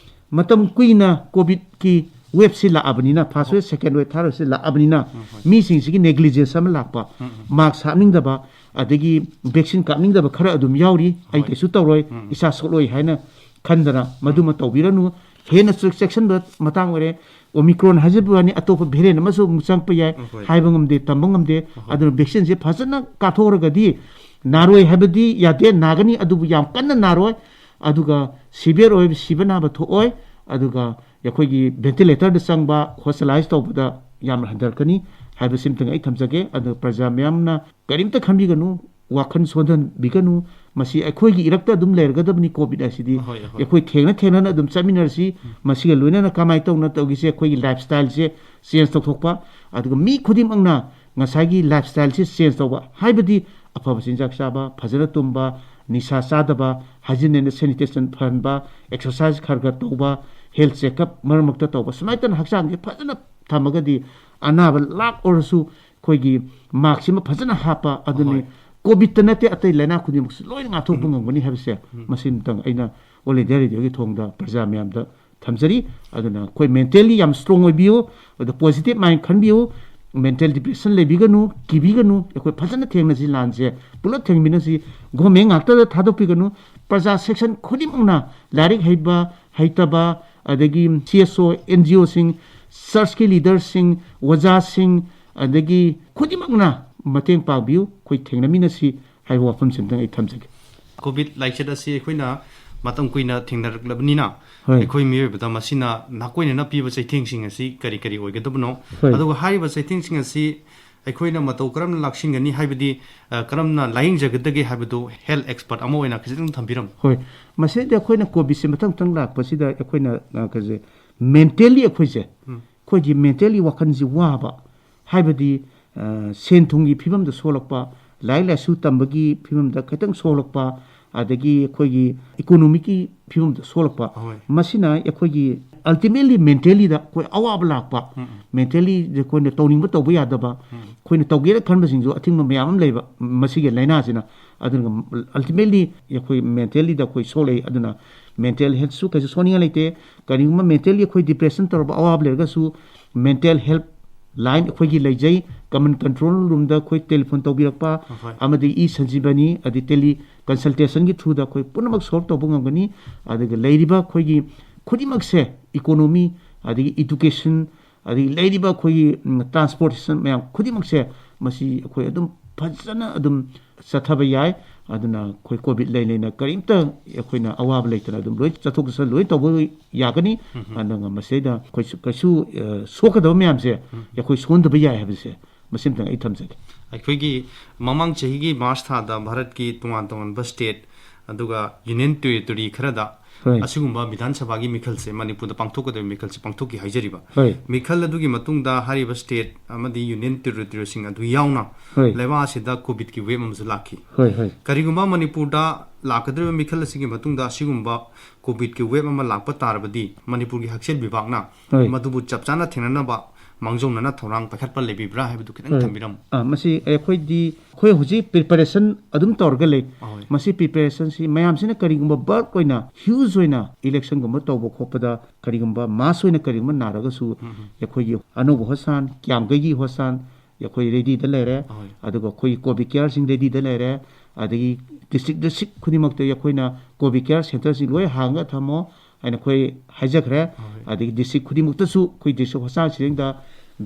ꯃꯇꯝ ꯀꯨꯏꯅ ꯀꯣꯚꯤꯗꯀꯤ ꯋꯦꯕꯁꯤ ꯂꯥꯛꯑꯕꯅꯤꯅ, ꯐꯥꯔꯁ ꯋꯦꯕ, ꯁꯦꯀꯦꯟ ꯋꯦꯕ, ꯊꯥꯔꯗ ꯋꯦꯕꯁꯤ ꯂꯥꯛꯑꯕꯅꯤꯅ, ꯃꯤꯁꯤꯡꯁꯤꯒꯤ ꯅꯦꯒ꯭ꯂꯤꯖꯦꯟꯁ ꯑꯃ ꯂꯥꯛꯄ, ꯃꯥꯛꯁ ꯍꯥꯞꯅꯤꯡꯗꯕ, ꯑꯗꯒꯤ ꯚꯦꯛꯁꯤꯟ ꯀꯥꯞꯅꯤꯡꯗꯕ ꯈꯔ ꯑꯗꯨꯝ ꯌꯥꯎꯔꯤ꯫ "ꯑꯩ ꯀꯩꯁꯨ ꯇꯧꯔꯣꯏ, ꯏꯁꯥ ꯁꯣꯛꯂꯣꯏ" ꯍꯥꯏꯅ ꯈꯟꯗꯅ ꯃꯗꯨꯃ ꯇꯧꯕꯤꯔꯅꯨ꯫ ꯍꯦꯟꯅ ꯆꯦꯛ-, ꯆꯦꯛꯁꯤꯟꯕ ꯃꯇꯥꯡ ꯑꯣꯏꯔꯦ꯫ ꯑꯣꯃꯤꯀ꯭ꯔꯣꯟ ꯍꯥꯏꯖꯕ ꯋꯥꯅꯤ, ꯑꯇꯣꯞꯄ ꯚꯦꯔꯤꯌꯟ ꯑꯃꯁꯨ ꯑꯃꯨꯛ ꯆꯪꯉꯛꯄ ꯌꯥꯏ, ꯍꯣꯏ꯫ ꯍꯥꯏꯕ ꯉꯝꯗꯦ, ꯇꯝꯕ ꯉꯝꯗꯦ꯫ ꯑꯗꯨꯅ ꯚꯦꯛꯁꯤꯟꯁꯦ ꯐꯖꯅ ꯀꯥꯞꯊꯣꯛꯍꯧꯔꯒꯗꯤ, ꯅꯥꯔꯣꯏ ꯍꯥꯏꯕꯗꯤ ꯌꯥꯗꯦ, ꯅꯥꯒꯅꯤ, ꯑꯗꯨꯕꯨ ꯌꯥꯝ ꯀꯟꯅ ꯅꯥꯔꯣꯏ, ꯑꯗꯨꯒ ꯁꯤꯚꯤꯌꯔ ꯑꯣꯏꯕ, ꯁꯤꯕ ꯅꯥꯕ ꯊꯣꯛꯑꯣꯏ, ꯑꯗꯨꯒ ꯑꯩꯈꯣꯏꯒꯤ ꯚꯦꯟꯇꯤꯂꯦꯇꯔꯗ ꯆꯪꯕ, ꯍꯣꯁꯄꯤꯇꯥꯂꯥꯏꯁ ꯇꯧꯕꯗ ꯌꯥꯝꯅ ꯍꯟꯊꯔꯛꯀꯅꯤ ꯍꯥꯏꯕꯁꯤꯃꯇꯪ ꯑꯩ ꯊꯝꯖꯒꯦ꯫ ꯑꯗꯨꯒ ꯄ꯭ꯔꯖꯥ ꯃꯌꯥꯝꯅ ꯀꯔꯤꯝꯇ ꯈꯟꯕꯤꯒꯅꯨ, ꯋꯥꯈꯜ ꯁꯣꯟꯊꯟꯕꯤꯒꯅꯨ꯫ ꯃꯁꯤ ꯑꯩꯈꯣꯏꯒꯤ ꯏꯔꯛꯇ ꯑꯗꯨꯝ ꯂꯩꯔꯒꯗꯕꯅꯤ, ꯀꯣꯚꯤꯗ ꯍꯥꯏꯁꯤꯗꯤ꯫ ꯍꯣꯏ, ꯍꯣꯏ꯫ ꯑꯩꯈꯣꯏ ꯊꯦꯡꯅ ꯊꯦꯡꯅꯅ ꯑꯗꯨꯝ ꯆꯠꯃꯤꯟꯅꯔꯁꯤ꯫ ꯃꯁꯤꯒ ꯂꯣꯏꯅꯅ ꯀꯃꯥꯏꯅ ꯇꯧꯅ ꯇꯧꯒꯦꯁꯦ, ꯑꯩꯈꯣꯏꯒꯤ ꯂꯥꯏꯐ ꯁ꯭ꯇꯥꯏꯜꯁꯦ ꯆꯦꯟꯖ ꯇꯧꯊꯣꯛꯄ, ꯑꯗꯨꯒ ꯃꯤ ꯈꯨꯗꯤꯡꯃꯛꯅ ꯉꯁꯥꯏꯒꯤ ꯂꯥꯏꯐ ꯁ꯭ꯇꯥꯏꯜꯁꯦ ꯆꯦꯟꯖ ꯇꯧꯕ, ꯍꯥꯏꯕꯗꯤ ꯑꯐꯕ ꯆꯤꯟꯖꯥꯛ ꯆꯥꯕ, ꯐꯖꯅ ꯇꯨꯝꯕ, ꯅꯤꯁꯥ ꯆꯥꯗꯕ, hygiene and sanitation ꯐꯍꯟꯕ, ꯑꯦꯛꯁꯔꯁꯥꯏꯁ ꯈꯔ ꯈꯔ ꯇꯧꯕ, ꯍꯦꯜꯊ ꯆꯦꯛꯑꯞ ꯃꯔꯛ ꯃꯔꯛꯇ ꯇꯧꯕ, ꯁꯨꯃꯥꯏꯅ ꯇꯧꯅ ꯍꯛꯆꯥꯡꯁꯦ ꯐꯖꯅ ꯊꯝꯃꯒꯗꯤ ꯑꯅꯥꯕ ꯂꯥꯛ ꯑꯣꯏꯔꯁꯨ ꯑꯩꯈꯣꯏꯒꯤ ꯃꯥꯛꯁꯤꯃ ꯐꯖꯅ ꯍꯥꯞꯄ ꯑꯗꯨꯅꯤ꯫ ꯍꯣꯏ꯫ ꯀꯣꯚꯤꯗꯇ ꯅꯠꯇꯦ, ꯑꯇꯩ ꯂꯥꯏꯅꯥ ꯈꯨꯗꯤꯡꯃꯛꯁꯨ ꯂꯣꯏꯅ ꯉꯥꯛꯊꯣꯛꯄ ꯉꯝꯒꯅꯤ ꯍꯥꯏꯕꯁꯦ ꯃꯁꯤꯃꯇꯪ ꯑꯩꯅ ꯑꯣꯜ ꯏꯟꯗꯤꯌꯥ ꯔꯦꯗꯤꯑꯣꯒꯤ ꯊꯣꯡꯗ ꯄ꯭ꯔꯖꯥ ꯃꯌꯥꯝꯗ ꯊꯝꯖꯔꯤ꯫ ꯑꯗꯨꯅ ꯑꯩꯈꯣꯏ ꯃꯦꯟꯇꯦꯜꯂꯤ ꯌꯥꯝ ꯁ꯭ꯇꯔꯣꯡ ꯑꯣꯏꯕꯤꯌꯨ, ꯑꯗꯨ ꯄꯣꯖꯤꯇꯤꯚ ꯃꯥꯏꯟ ꯈꯟꯕꯤꯌꯨ, ꯃꯦꯟꯇꯦꯜ ꯗꯤꯄ꯭ꯔꯦꯁꯟ ꯂꯩꯕꯤꯒꯅꯨ, ꯀꯤꯕꯤꯒꯅꯨ꯫ ꯑꯩꯈꯣꯏ ꯐꯖꯅ ꯊꯦꯡꯅꯁꯤ, ꯂꯥꯟꯁꯦ ꯄꯨꯂꯞ ꯊꯦꯡꯃꯤꯟꯅꯁꯤ꯫ ꯒꯣꯔꯃꯦꯟ ꯉꯥꯛꯇꯗ ꯊꯥꯗꯣꯛꯄꯤꯒꯅꯨ꯫ ꯄ꯭ꯔꯖꯥ ꯁꯦꯛꯁꯟ ꯈꯨꯗꯤꯡꯃꯛꯅ, ꯂꯥꯏꯔꯤꯛ ꯍꯩꯕ, ꯍꯩꯇꯕ, ꯑꯗꯒꯤ ꯁꯤ ꯑꯦꯁ ꯑꯣ, ꯑꯦꯟ ꯖꯤ ꯑꯣꯁꯤꯡ, ꯆꯔꯆꯀꯤ ꯂꯤꯗꯔꯁꯤꯡ, ꯑꯣꯖꯥꯁꯤꯡ, ꯑꯗꯒꯤ ꯈꯨꯗꯤꯡꯃꯛꯅ ꯃꯇꯦꯡ ꯄꯥꯡꯕꯤꯌꯨ, ꯑꯩꯈꯣꯏ ꯊꯦꯡꯅꯃꯤꯟꯅꯁꯤ ꯍꯥꯏꯕ ꯋꯥꯐꯝꯁꯤꯃꯇꯪ ꯑꯩ ꯊꯝꯖꯒꯦ꯫ ꯀꯣꯚꯤꯗ ꯂꯥꯏꯆꯠ ꯑꯁꯤ ꯑꯩꯈꯣꯏꯅ ꯃꯇꯝ ꯀꯨꯏꯅ ꯊꯦꯡꯅꯔꯛꯂꯕꯅꯤꯅ, ꯍꯣꯏ꯫ ꯑꯩꯈꯣꯏ ꯃꯤꯑꯣꯏꯕꯗ ꯃꯁꯤꯅ ꯅꯥꯀꯣꯏꯅꯅ ꯄꯤꯕ ꯆꯩꯊꯦꯡꯁꯤꯡ ꯑꯁꯤ ꯀꯔꯤ ꯀꯔꯤ ꯑꯣꯏꯒꯗꯕꯅꯣ? ꯍꯣꯏ꯫ ꯑꯗꯨꯒ ꯍꯥꯏꯔꯤꯕ ꯆꯩꯊꯦꯡꯁꯤꯡ ꯑꯁꯤ ꯑꯩꯈꯣꯏꯅ ꯃꯇꯧ ꯀꯔꯝꯅ ꯂꯥꯛꯁꯤꯟꯒꯅꯤ ꯍꯥꯏꯕꯗꯤ, ꯑ, ꯀꯔꯝꯅ ꯂꯥꯌꯦꯡꯖꯒꯗꯒꯦ ꯍꯥꯏꯕꯗꯨ health expert ꯑꯃ ꯑꯣꯏꯅ ꯈꯤꯇꯪ ꯊꯝꯕꯤꯔꯝꯃꯨ꯫ ꯍꯣꯏ, ꯃꯁꯤꯗ ꯑꯩꯈꯣꯏꯅ ꯀꯣꯚꯤꯗꯁꯦ ꯃꯊꯪ ꯃꯊꯪ ꯂꯥꯛꯄꯁꯤꯗ ꯑꯩꯈꯣꯏꯅ, ꯑ, ꯀꯩꯁꯦ, mentally ꯑꯩꯈꯣꯏꯁꯦ, ꯎꯝ꯫ ꯑꯩꯈꯣꯏꯒꯤ mentally ꯋꯥꯈꯜꯁꯤ ꯋꯥꯕ, ꯍꯥꯏꯕꯗꯤ, ꯑ, ꯁꯦꯟ ꯊꯨꯝꯒꯤ ꯐꯤꯕꯝꯗ ꯁꯣꯛꯂꯛꯄ, ꯂꯥꯏꯔꯤꯛ ꯂꯥꯏꯁꯨ ꯇꯝꯕꯒꯤ ꯐꯤꯕꯝꯗ ꯈꯤꯇꯪ ꯁꯣꯛꯂꯛꯄ, ꯑꯗꯒꯤ ꯑꯩꯈꯣꯏꯒꯤ economicꯀꯤ ꯐꯤꯕꯝꯗ ꯁꯣꯛꯂꯛꯄ, ꯍꯣꯏ꯫ ꯃꯁꯤꯅ ꯑꯩꯈꯣꯏꯒꯤ ultimately mentallyꯗ ꯑꯩꯈꯣꯏ ꯑꯋꯥꯕ ꯂꯥꯛꯄ, ꯎꯝ, ꯎꯝ꯫ Mentally ꯑꯩꯈꯣꯏꯅ ꯇꯧꯅꯤꯡꯕ ꯇꯧꯕ ꯌꯥꯗꯕ, ꯎꯝ꯫ ꯑꯩꯈꯣꯏꯅ ꯇꯧꯒꯦꯅ ꯈꯟꯕꯁꯤꯡꯁꯨ ꯑꯊꯤꯡꯕ ꯃꯌꯥꯝ ꯑꯃ ꯂꯩꯕ ꯃꯁꯤꯒꯤ ꯂꯥꯏꯅꯥꯁꯤꯅ꯫ ꯑꯗꯨꯅ ultimately ꯑꯩꯈꯣꯏ mentallyꯗ ꯑꯩꯈꯣꯏ ꯁꯣꯛꯂꯛꯏ꯫ ꯑꯗꯨꯅ mental healthꯁꯨ ꯀꯩꯁꯨ ꯁꯣꯛꯅꯤꯡꯉꯥꯏ ꯂꯩꯇꯦ꯫ ꯀꯔꯤꯒꯨꯝꯕ mentally ꯑꯩꯈꯣꯏ depression ꯇꯧꯔꯕ ꯑꯋꯥꯕ ꯂꯩꯔꯒꯁꯨ mental health line ꯑꯩꯈꯣꯏꯒꯤ ꯂꯩꯖꯩ꯫ Common control roomꯗ ꯑꯩꯈꯣꯏ telephone ꯇꯧꯕꯤꯔꯛꯄ, ꯍꯣꯏ꯫ ꯑꯃꯗꯤ e-Sanjeevani ꯑꯗꯩ tele consultationꯒꯤ throughꯗ ꯑꯩꯈꯣꯏ ꯄꯨꯝꯅꯃꯛ solve ꯇꯧꯕ ꯉꯝꯒꯅꯤ꯫ ꯑꯗꯨꯒ ꯂꯩꯔꯤꯕ ꯑꯩꯈꯣꯏꯒꯤ ꯈꯨꯗꯤꯡꯃꯛꯁꯦ, economy, ꯑꯗꯒꯤ education, ꯑꯗꯒꯤ ꯂꯩꯔꯤꯕ ꯑꯩꯈꯣꯏꯒꯤ, ꯎꯝ, transportation ꯃꯌꯥꯝ ꯈꯨꯗꯤꯡꯃꯛꯁꯦ, ꯃꯁꯤ ꯑꯩꯈꯣꯏ ꯑꯗꯨꯝ ꯐꯖꯅ ꯑꯗꯨꯝ ꯆꯠꯊꯕ ꯌꯥꯏ꯫ ꯑꯗꯨꯅ ꯑꯩꯈꯣꯏ ꯀꯣꯚꯤꯗ ꯂꯩ ꯂꯩꯅ ꯀꯔꯤꯝꯇ ꯑꯩꯈꯣꯏꯅ ꯑꯋꯥꯕ ꯂꯩꯇꯅ ꯑꯗꯨꯝ ꯂꯣꯏ ꯆꯠꯊꯣꯛ ꯆꯠꯁꯤꯟ ꯂꯣꯏ ꯇꯧꯕ ꯌꯥꯒꯅꯤ꯫ ꯎꯝ, ꯎꯝ꯫ ꯑꯗꯨꯒ ꯃꯁꯤꯗ ꯑꯩꯈꯣꯏꯁꯨ ꯀꯩꯁꯨ, ꯑ, ꯁꯣꯛꯀꯗꯕ ꯃꯌꯥꯝꯁꯦ, ꯎꯝ꯫ ꯑꯩꯈꯣꯏ ꯁꯣꯟꯗꯕ ꯌꯥꯏ ꯍꯥꯏꯕꯁꯦ ꯃꯁꯤꯃꯇꯪ ꯑꯩ ꯊꯝꯖꯒꯦ꯫ ꯑꯩꯈꯣꯏꯒꯤ ꯃꯃꯥꯡ ꯆꯍꯤꯒꯤ ꯃꯥꯔꯆ ꯊꯥꯗ ꯚꯥꯔꯠꯀꯤ ꯇꯣꯉꯥꯟ ꯇꯣꯉꯥꯟꯕ state ꯑꯗꯨꯒ union territory ꯈꯔꯗ ꯍꯣꯏ꯫ ꯑꯁꯤꯒꯨꯝꯕ ꯕꯤꯙꯥꯟ ꯁꯚꯥꯒꯤ ꯃꯤꯈꯜꯁꯦ ꯃꯅꯤꯄꯨꯔꯗ ꯄꯥꯡꯊꯣꯛꯀꯗꯕ ꯃꯤꯈꯜꯁꯦ ꯄꯥꯡꯊꯣꯛꯈꯤ ꯍꯥꯏꯖꯔꯤꯕ꯫ ꯍꯣꯏ꯫ ꯃꯤꯈꯜ ꯑꯗꯨꯒꯤ ꯃꯇꯨꯡꯗ ꯍꯥꯏꯔꯤꯕ state ꯑꯃꯗꯤ union territoryꯁꯤꯡ ꯑꯗꯨ ꯌꯥꯎꯅ ꯍꯣꯏ꯫ ꯂꯩꯕꯥꯛ ꯑꯁꯤꯗ ꯀꯣꯚꯤꯗꯀꯤ wave ꯑꯃꯁꯨ ꯂꯥꯛꯈꯤ꯫ ꯍꯣꯏ, ꯍꯣꯏ꯫ ꯀꯔꯤꯒꯨꯝꯕ ꯃꯅꯤꯄꯨꯔꯗ ꯂꯥꯛꯀꯗꯧꯔꯤꯕ ꯃꯤꯈꯜ ꯑꯁꯤꯒꯤ ꯃꯇꯨꯡꯗ ꯑꯁꯤꯒꯨꯝꯕ ꯀꯣꯚꯤꯗꯀꯤ wave ꯑꯃ ꯂꯥꯛꯄ ꯇꯥꯔꯕꯗꯤ ꯃꯅꯤꯄꯨꯔꯒꯤ ꯍꯛꯁꯦꯜ ꯕꯤꯚꯥꯒꯅ ꯍꯣꯏ꯫ ꯃꯗꯨꯕꯨ ꯆꯞ ꯆꯥꯅ ꯊꯦꯡꯅꯅꯕ ꯃꯥꯡꯖꯧꯅꯅ ꯊꯧꯔꯥꯡ ꯄꯥꯏꯈꯠꯄ ꯂꯩꯕꯤꯕ꯭ꯔꯥ ꯍꯥꯏꯕꯗꯨ ꯈꯤꯇꯪ ꯍꯣꯏ꯫ ꯊꯝꯕꯤꯔꯝꯃꯨ꯫ ꯑꯥ, ꯃꯁꯤ ꯑꯩꯈꯣꯏꯗꯤ, ꯑꯩꯈꯣꯏ ꯍꯧꯖꯤꯛ preparation ꯑꯗꯨꯝ ꯇꯧꯔꯒ ꯂꯩ꯫ ꯑꯍꯣꯏ꯫ ꯃꯁꯤ preparationꯁꯤ ꯃꯌꯥꯝꯁꯤꯅ ꯀꯔꯤꯒꯨꯝꯕ bulk ꯑꯣꯏꯅ, huge ꯑꯣꯏꯅ electionꯒꯨꯝꯕ ꯇꯧꯕ ꯈꯣꯠꯄꯗ ꯀꯔꯤꯒꯨꯝꯕ mass ꯑꯣꯏꯅ ꯀꯔꯤꯒꯨꯝꯕ ꯅꯥꯔꯒꯁꯨ ꯎꯝ, ꯎꯝ꯫ ꯑꯩꯈꯣꯏꯒꯤ ꯑꯅꯧꯕ ꯍꯣꯁꯥꯟ, ꯀ꯭ꯌꯥꯝꯒꯩꯒꯤ ꯍꯣꯁꯥꯟ ꯑꯩꯈꯣꯏ readyꯗ ꯂꯩꯔꯦ꯫ ꯑꯍꯣꯏ꯫ ꯑꯗꯨꯒ ꯑꯩꯈꯣꯏꯒꯤ COVID careꯁꯤꯡ readyꯗ ꯂꯩꯔꯦ꯫ ꯑꯗꯒꯤ district district ꯈꯨꯗꯤꯡꯃꯛꯇ ꯑꯩꯈꯣꯏꯅ COVID care centreꯁꯤ ꯂꯣꯏ ꯍꯥꯡꯉꯒ ꯊꯝꯃꯣ꯫ ꯍꯥꯏꯅ ꯑꯩꯈꯣꯏ ꯍꯥꯏꯖꯈ꯭ꯔꯦ꯫ ꯑꯗꯒꯤ ꯗꯤꯁꯇ꯭ꯔꯤꯛ ꯈꯨꯗꯤꯡꯃꯛꯇꯁꯨ ꯑꯩꯈꯣꯏ ꯗꯤꯁꯇ꯭ꯔꯤꯛ ꯍꯣꯁꯄꯤꯇꯥꯜꯁꯤꯡꯗ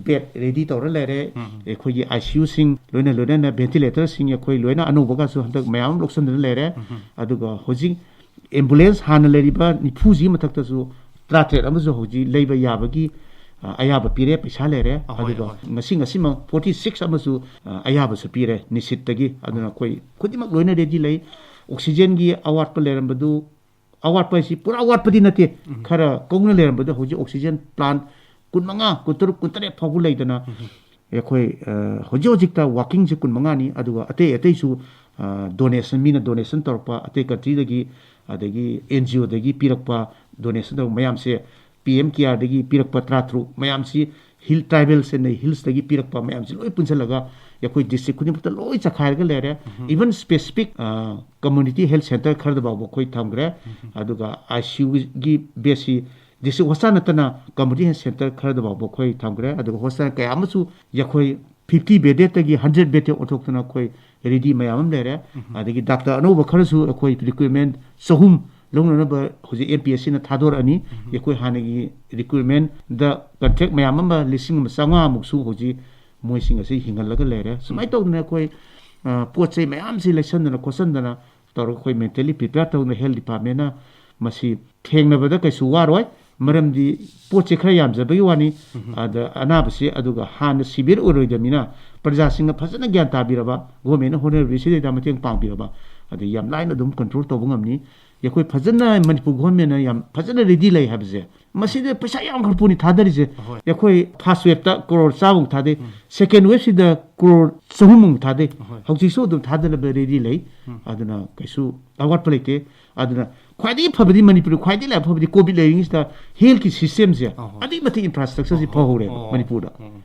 ꯕꯦꯗ ꯔꯦꯗꯤ ꯇꯧꯔ ꯂꯩꯔꯦ꯫ ꯑꯩꯈꯣꯏꯒꯤ ꯑꯥꯏ ꯁꯤ ꯌꯨꯁꯤꯡ ꯂꯣꯏꯅ ꯂꯣꯏꯅꯅ ꯚꯦꯟꯇꯤꯂꯦꯇꯔꯁꯤꯡ ꯑꯩꯈꯣꯏ ꯂꯣꯏꯅ ꯑꯅꯧꯕꯒꯁꯨ ꯍꯟꯗꯛ ꯃꯌꯥꯝ ꯑꯃ ꯂꯧꯁꯤꯟꯗꯨꯅ ꯂꯩꯔꯦ꯫ ꯑꯗꯨꯒ ꯍꯧꯖꯤꯛ ꯑꯦꯝꯕꯨꯂꯦꯟꯁ ꯍꯥꯟꯅ ꯂꯩꯔꯤꯕ ꯅꯤꯐꯨꯁꯤꯒꯤ ꯃꯊꯛꯇꯁꯨ ꯇꯔꯥꯇꯔꯦꯠ ꯑꯃꯁꯨ ꯍꯧꯖꯤꯛ ꯂꯩꯕ ꯌꯥꯕꯒꯤ, ꯑ, ꯑꯌꯥꯕ ꯄꯤꯔꯦ, ꯄꯩꯁꯥ ꯂꯩꯔꯦ꯫ ꯑꯍꯣꯏ, ꯑꯗꯨꯒ ꯑꯍꯣꯏ꯫ ꯉꯁꯤ, ꯉꯁꯤꯃꯛ ꯐꯣꯔꯇꯤ ꯁꯤꯛꯁ ꯑꯃꯁꯨ, ꯑ, ꯑꯌꯥꯕꯁꯨ ꯄꯤꯔꯦ ꯅꯤꯁꯤꯠꯇꯒꯤ꯫ ꯑꯗꯨꯅ ꯑꯩꯈꯣꯏ ꯈꯨꯗꯤꯡꯃꯛ ꯂꯣꯏꯅ ꯔꯦꯗꯤ ꯂꯩ꯫ ꯑꯣꯛꯁꯤꯖꯦꯟꯒꯤ ꯑꯋꯥꯠꯄ ꯂꯩꯔꯝꯕꯗꯨ, ꯑꯋꯥꯠꯄ ꯍꯥꯏꯁꯤ ꯄꯨꯔꯥ ꯑꯋꯥꯠꯄꯗꯤ ꯅꯠꯇꯦ, ꯎꯝ꯫ ꯈꯔ ꯀꯧꯅ ꯂꯩꯔꯝꯕꯗꯨ ꯍꯧꯖꯤꯛ ꯑꯣꯛꯁꯤꯖꯦꯟ ꯄ꯭ꯂꯥꯟ ꯀꯨꯟꯃꯉꯥ, ꯀꯨꯟꯇꯔꯨꯛ, ꯀꯨꯟꯇꯔꯦꯠ ꯐꯥꯎꯕ ꯂꯩꯗꯅ, ꯎꯝ꯫ ꯑꯩꯈꯣꯏ, ꯑ, ꯍꯧꯖꯤꯛ ꯍꯧꯖꯤꯛꯇ ꯋꯥꯀꯤꯡꯁꯦ ꯀꯨꯟꯃꯉꯥꯅꯤ, ꯑꯗꯨꯒ ꯑꯇꯩ ꯑꯇꯩꯁꯨ, ꯑ, ꯗꯣꯅꯦꯁꯟ, ꯃꯤꯅ ꯗꯣꯅꯦꯁꯟ ꯇꯧꯔꯛꯄ, ꯑꯇꯩ ꯀꯟꯇ꯭ꯔꯤꯗꯒꯤ, ꯑꯗꯒꯤ ꯑꯦꯟ ꯖꯤ ꯑꯣꯗꯒꯤ ꯄꯤꯔꯛꯄ ꯗꯣꯅꯦꯁꯟ ꯇꯧꯔꯛꯄ ꯃꯌꯥꯝꯁꯦ, ꯄꯤ ꯑꯦꯝ ꯀꯦꯌꯥꯔꯗꯒꯤ ꯄꯤꯔꯛꯄ ꯇꯔꯥꯇꯔꯨꯛ ꯃꯌꯥꯝꯁꯤ, ꯍꯤꯜ ꯇ꯭ꯔꯥꯏꯕꯦꯜꯁ ꯑꯦꯟ ꯍꯤꯜꯁꯇꯒꯤ ꯄꯤꯔꯛꯄ ꯃꯌꯥꯝꯁꯤ ꯂꯣꯏ ꯄꯨꯟꯁꯤꯜꯂꯒ ꯑꯩꯈꯣꯏ ꯗꯤꯁꯇ꯭ꯔꯤꯛ ꯈꯨꯗꯤꯡꯃꯛꯇ ꯂꯣꯏ ꯆꯈꯥꯏꯔꯒ ꯂꯩꯔꯦ꯫ ꯎꯝ꯫ ꯏꯚꯟ ꯁ꯭ꯄꯦꯁꯤꯐꯤꯛ, ꯑ, ꯀꯝꯃ꯭ꯌꯨꯅꯤꯇꯤ ꯍꯦꯜꯊ ꯁꯦꯟꯇꯔ ꯈꯔꯗ ꯐꯥꯎꯕ ꯑꯩꯈꯣꯏ ꯊꯝꯈ꯭ꯔꯦ꯫ ꯎꯝ꯫ ꯑꯗꯨꯒ ꯑꯥꯏ ꯁꯤ ꯌꯨꯒꯤ ꯕꯦꯗꯁꯤ ꯗꯤꯁꯇ꯭ꯔꯤꯛ ꯍꯣꯁꯄꯤꯇꯥꯜ ꯅꯠꯇꯅ ꯀꯝꯃ꯭ꯌꯨꯅꯤꯇꯤ ꯍꯦꯜꯊ ꯁꯦꯟꯇꯔ ꯈꯔꯗ ꯐꯥꯎꯕ ꯑꯩꯈꯣꯏ ꯊꯝꯈ꯭ꯔꯦ꯫ ꯑꯗꯨꯒ ꯍꯣꯁꯄꯤꯇꯥꯜ ꯀꯌꯥ ꯑꯃꯁꯨ ꯑꯩꯈꯣꯏ ꯐꯤꯐꯇꯤ ꯕꯦꯗꯦꯗꯇꯒꯤ ꯍꯟꯗ꯭ꯔꯦꯠ ꯕꯦꯗꯦꯗ ꯑꯣꯟꯊꯣꯛꯇꯅ ꯑꯩꯈꯣꯏ ꯔꯦꯗꯤ ꯃꯌꯥꯝ ꯑꯃ ꯂꯩꯔꯦ꯫ ꯎꯝ꯫ ꯑꯗꯒꯤ ꯗꯥꯛꯇꯔ ꯑꯅꯧꯕ ꯈꯔꯁꯨ ꯑꯩꯈꯣꯏ ꯔꯤꯀ꯭ꯔꯨꯏꯠꯃꯦꯟ ꯆꯍꯨꯝ ꯂꯧꯅꯅꯕ ꯍꯧꯖꯤꯛ ꯑꯦꯝ ꯄꯤ ꯑꯦꯁ ꯁꯤꯅ ꯊꯥꯗꯣꯔꯛꯑꯅꯤ꯫ ꯎꯝ꯫ ꯑꯩꯈꯣꯏ ꯍꯥꯟꯅꯒꯤ ꯔꯤꯀ꯭ꯔꯨꯏꯠꯃꯦꯟꯗ ꯀꯟꯇ꯭ꯔꯦꯛ ꯃꯌꯥꯝ ꯑꯃ ꯂꯤꯁꯤꯡ ꯑꯃ ꯆꯥꯝꯃꯉꯥꯃꯨꯛꯁꯨ ꯍꯧꯖꯤꯛ ꯃꯣꯏꯁꯤꯡ ꯑꯁꯤ ꯍꯤꯡꯍꯜꯂꯒ ꯂꯩꯔꯦ꯫ ꯁꯨꯃꯥꯏꯅ ꯎꯝ꯫ ꯇꯧꯗꯅ ꯑꯩꯈꯣꯏ, ꯑ, ꯄꯣꯠ ꯆꯩ ꯃꯌꯥꯝꯁꯤ ꯂꯩꯁꯟꯗꯅ ꯈꯣꯠꯆꯟꯗꯅ ꯇꯧꯔꯒ ꯑꯩꯈꯣꯏ ꯃꯦꯟꯇꯦꯜꯂꯤ ꯄ꯭ꯔꯤꯄꯦꯌꯔ ꯇꯧꯗꯅ ꯍꯦꯜꯊ ꯗꯤꯄꯥꯔꯠꯃꯦꯟꯅ ꯃꯁꯤ ꯊꯦꯡꯅꯕꯗ ꯀꯩꯁꯨ ꯋꯥꯔꯣꯏ꯫ ꯃꯔꯝꯗꯤ ꯄꯣꯠꯁꯦ ꯈꯔ ꯌꯥꯝꯖꯕꯒꯤ ꯋꯥꯅꯤ꯫ ꯎꯝ꯫ ꯑꯗ ꯑꯅꯥꯕꯁꯦ ꯑꯗꯨꯒ ꯍꯥꯟꯅ ꯁꯤꯚꯤꯌꯔ ꯑꯣꯏꯔꯣꯏꯗꯕꯅꯤꯅ ꯄ꯭ꯔꯖꯥꯁꯤꯡꯅ ꯐꯖꯅ ꯒ꯭ꯌꯥꯟ ꯇꯥꯕꯤꯔꯕ, ꯒꯣꯔꯃꯦꯟꯅ ꯍꯣꯠꯅꯔꯤꯕꯁꯤꯗꯩꯗ ꯃꯇꯦꯡ ꯄꯥꯡꯕꯤꯔꯕ, ꯑꯗꯩ ꯌꯥꯝ ꯂꯥꯏꯅ ꯑꯗꯨꯝ ꯀꯟꯇ꯭ꯔꯣꯜ ꯇꯧꯕ ꯉꯝꯅꯤ꯫ ꯑꯩꯈꯣꯏ ꯐꯖꯅ ꯃꯅꯤꯄꯨꯔ ꯒꯣꯔꯃꯦꯟꯅ ꯌꯥꯝ ꯐꯖꯅ ꯔꯦꯗꯤ ꯂꯩ ꯍꯥꯏꯕꯁꯦ, ꯃꯁꯤꯗ ꯄꯩꯁꯥ ꯌꯥꯝꯈ꯭ꯔ ꯄꯣꯠꯅꯤ ꯊꯥꯗꯔꯤꯁꯦ꯫ ꯑꯍꯣꯏ꯫ ꯑꯩꯈꯣꯏ ꯐꯥꯔꯁ ꯋꯦꯞꯇ ꯀ꯭ꯔꯣꯔ ꯆꯥꯝꯃꯃꯨꯛ ꯊꯥꯗꯩ꯫ ꯎꯝ꯫ ꯁꯦꯀꯦꯟ ꯋꯦꯞꯁꯤꯗ ꯀ꯭ꯔꯣꯔ ꯆꯍꯨꯝꯃꯨꯛ ꯊꯥꯗꯩ꯫ ꯑꯍꯣꯏ꯫ ꯍꯧꯖꯤꯛꯁꯨ ꯑꯗꯨꯝ ꯊꯥꯗꯅꯕ ꯔꯦꯗꯤ ꯂꯩ꯫ ꯎꯝ꯫ ꯑꯗꯨꯅ ꯀꯩꯁꯨ ꯑꯋꯥꯠꯄ ꯂꯩꯇꯦ꯫ ꯑꯗꯨꯅ ꯈ꯭ꯋꯥꯏꯗꯒꯤ ꯐꯕꯗꯤ, ꯃꯅꯤꯄꯨꯔꯒꯤ ꯈ꯭ꯋꯥꯏꯗꯒꯤ ꯂꯥꯏꯕꯛ ꯐꯕꯗꯤ ꯀꯣꯚꯤꯗ ꯂꯩꯔꯤꯉꯩꯁꯤꯗ ꯍꯦꯜꯊꯀꯤ ꯁꯤꯁꯇꯦꯝꯁꯦ ꯑꯍꯣꯏ꯫ ꯑꯗꯨꯛꯀꯤ ꯃꯇꯤꯛ ꯏꯟꯐ꯭ꯔꯥꯁ꯭ꯇ꯭ꯔꯛꯆꯔꯁꯤ ꯑꯍꯣꯏ꯫ ꯐꯍꯧꯔꯦꯕ ꯑꯣ꯫ ꯃꯅꯤꯄꯨꯔꯗ꯫ ꯎꯝ꯫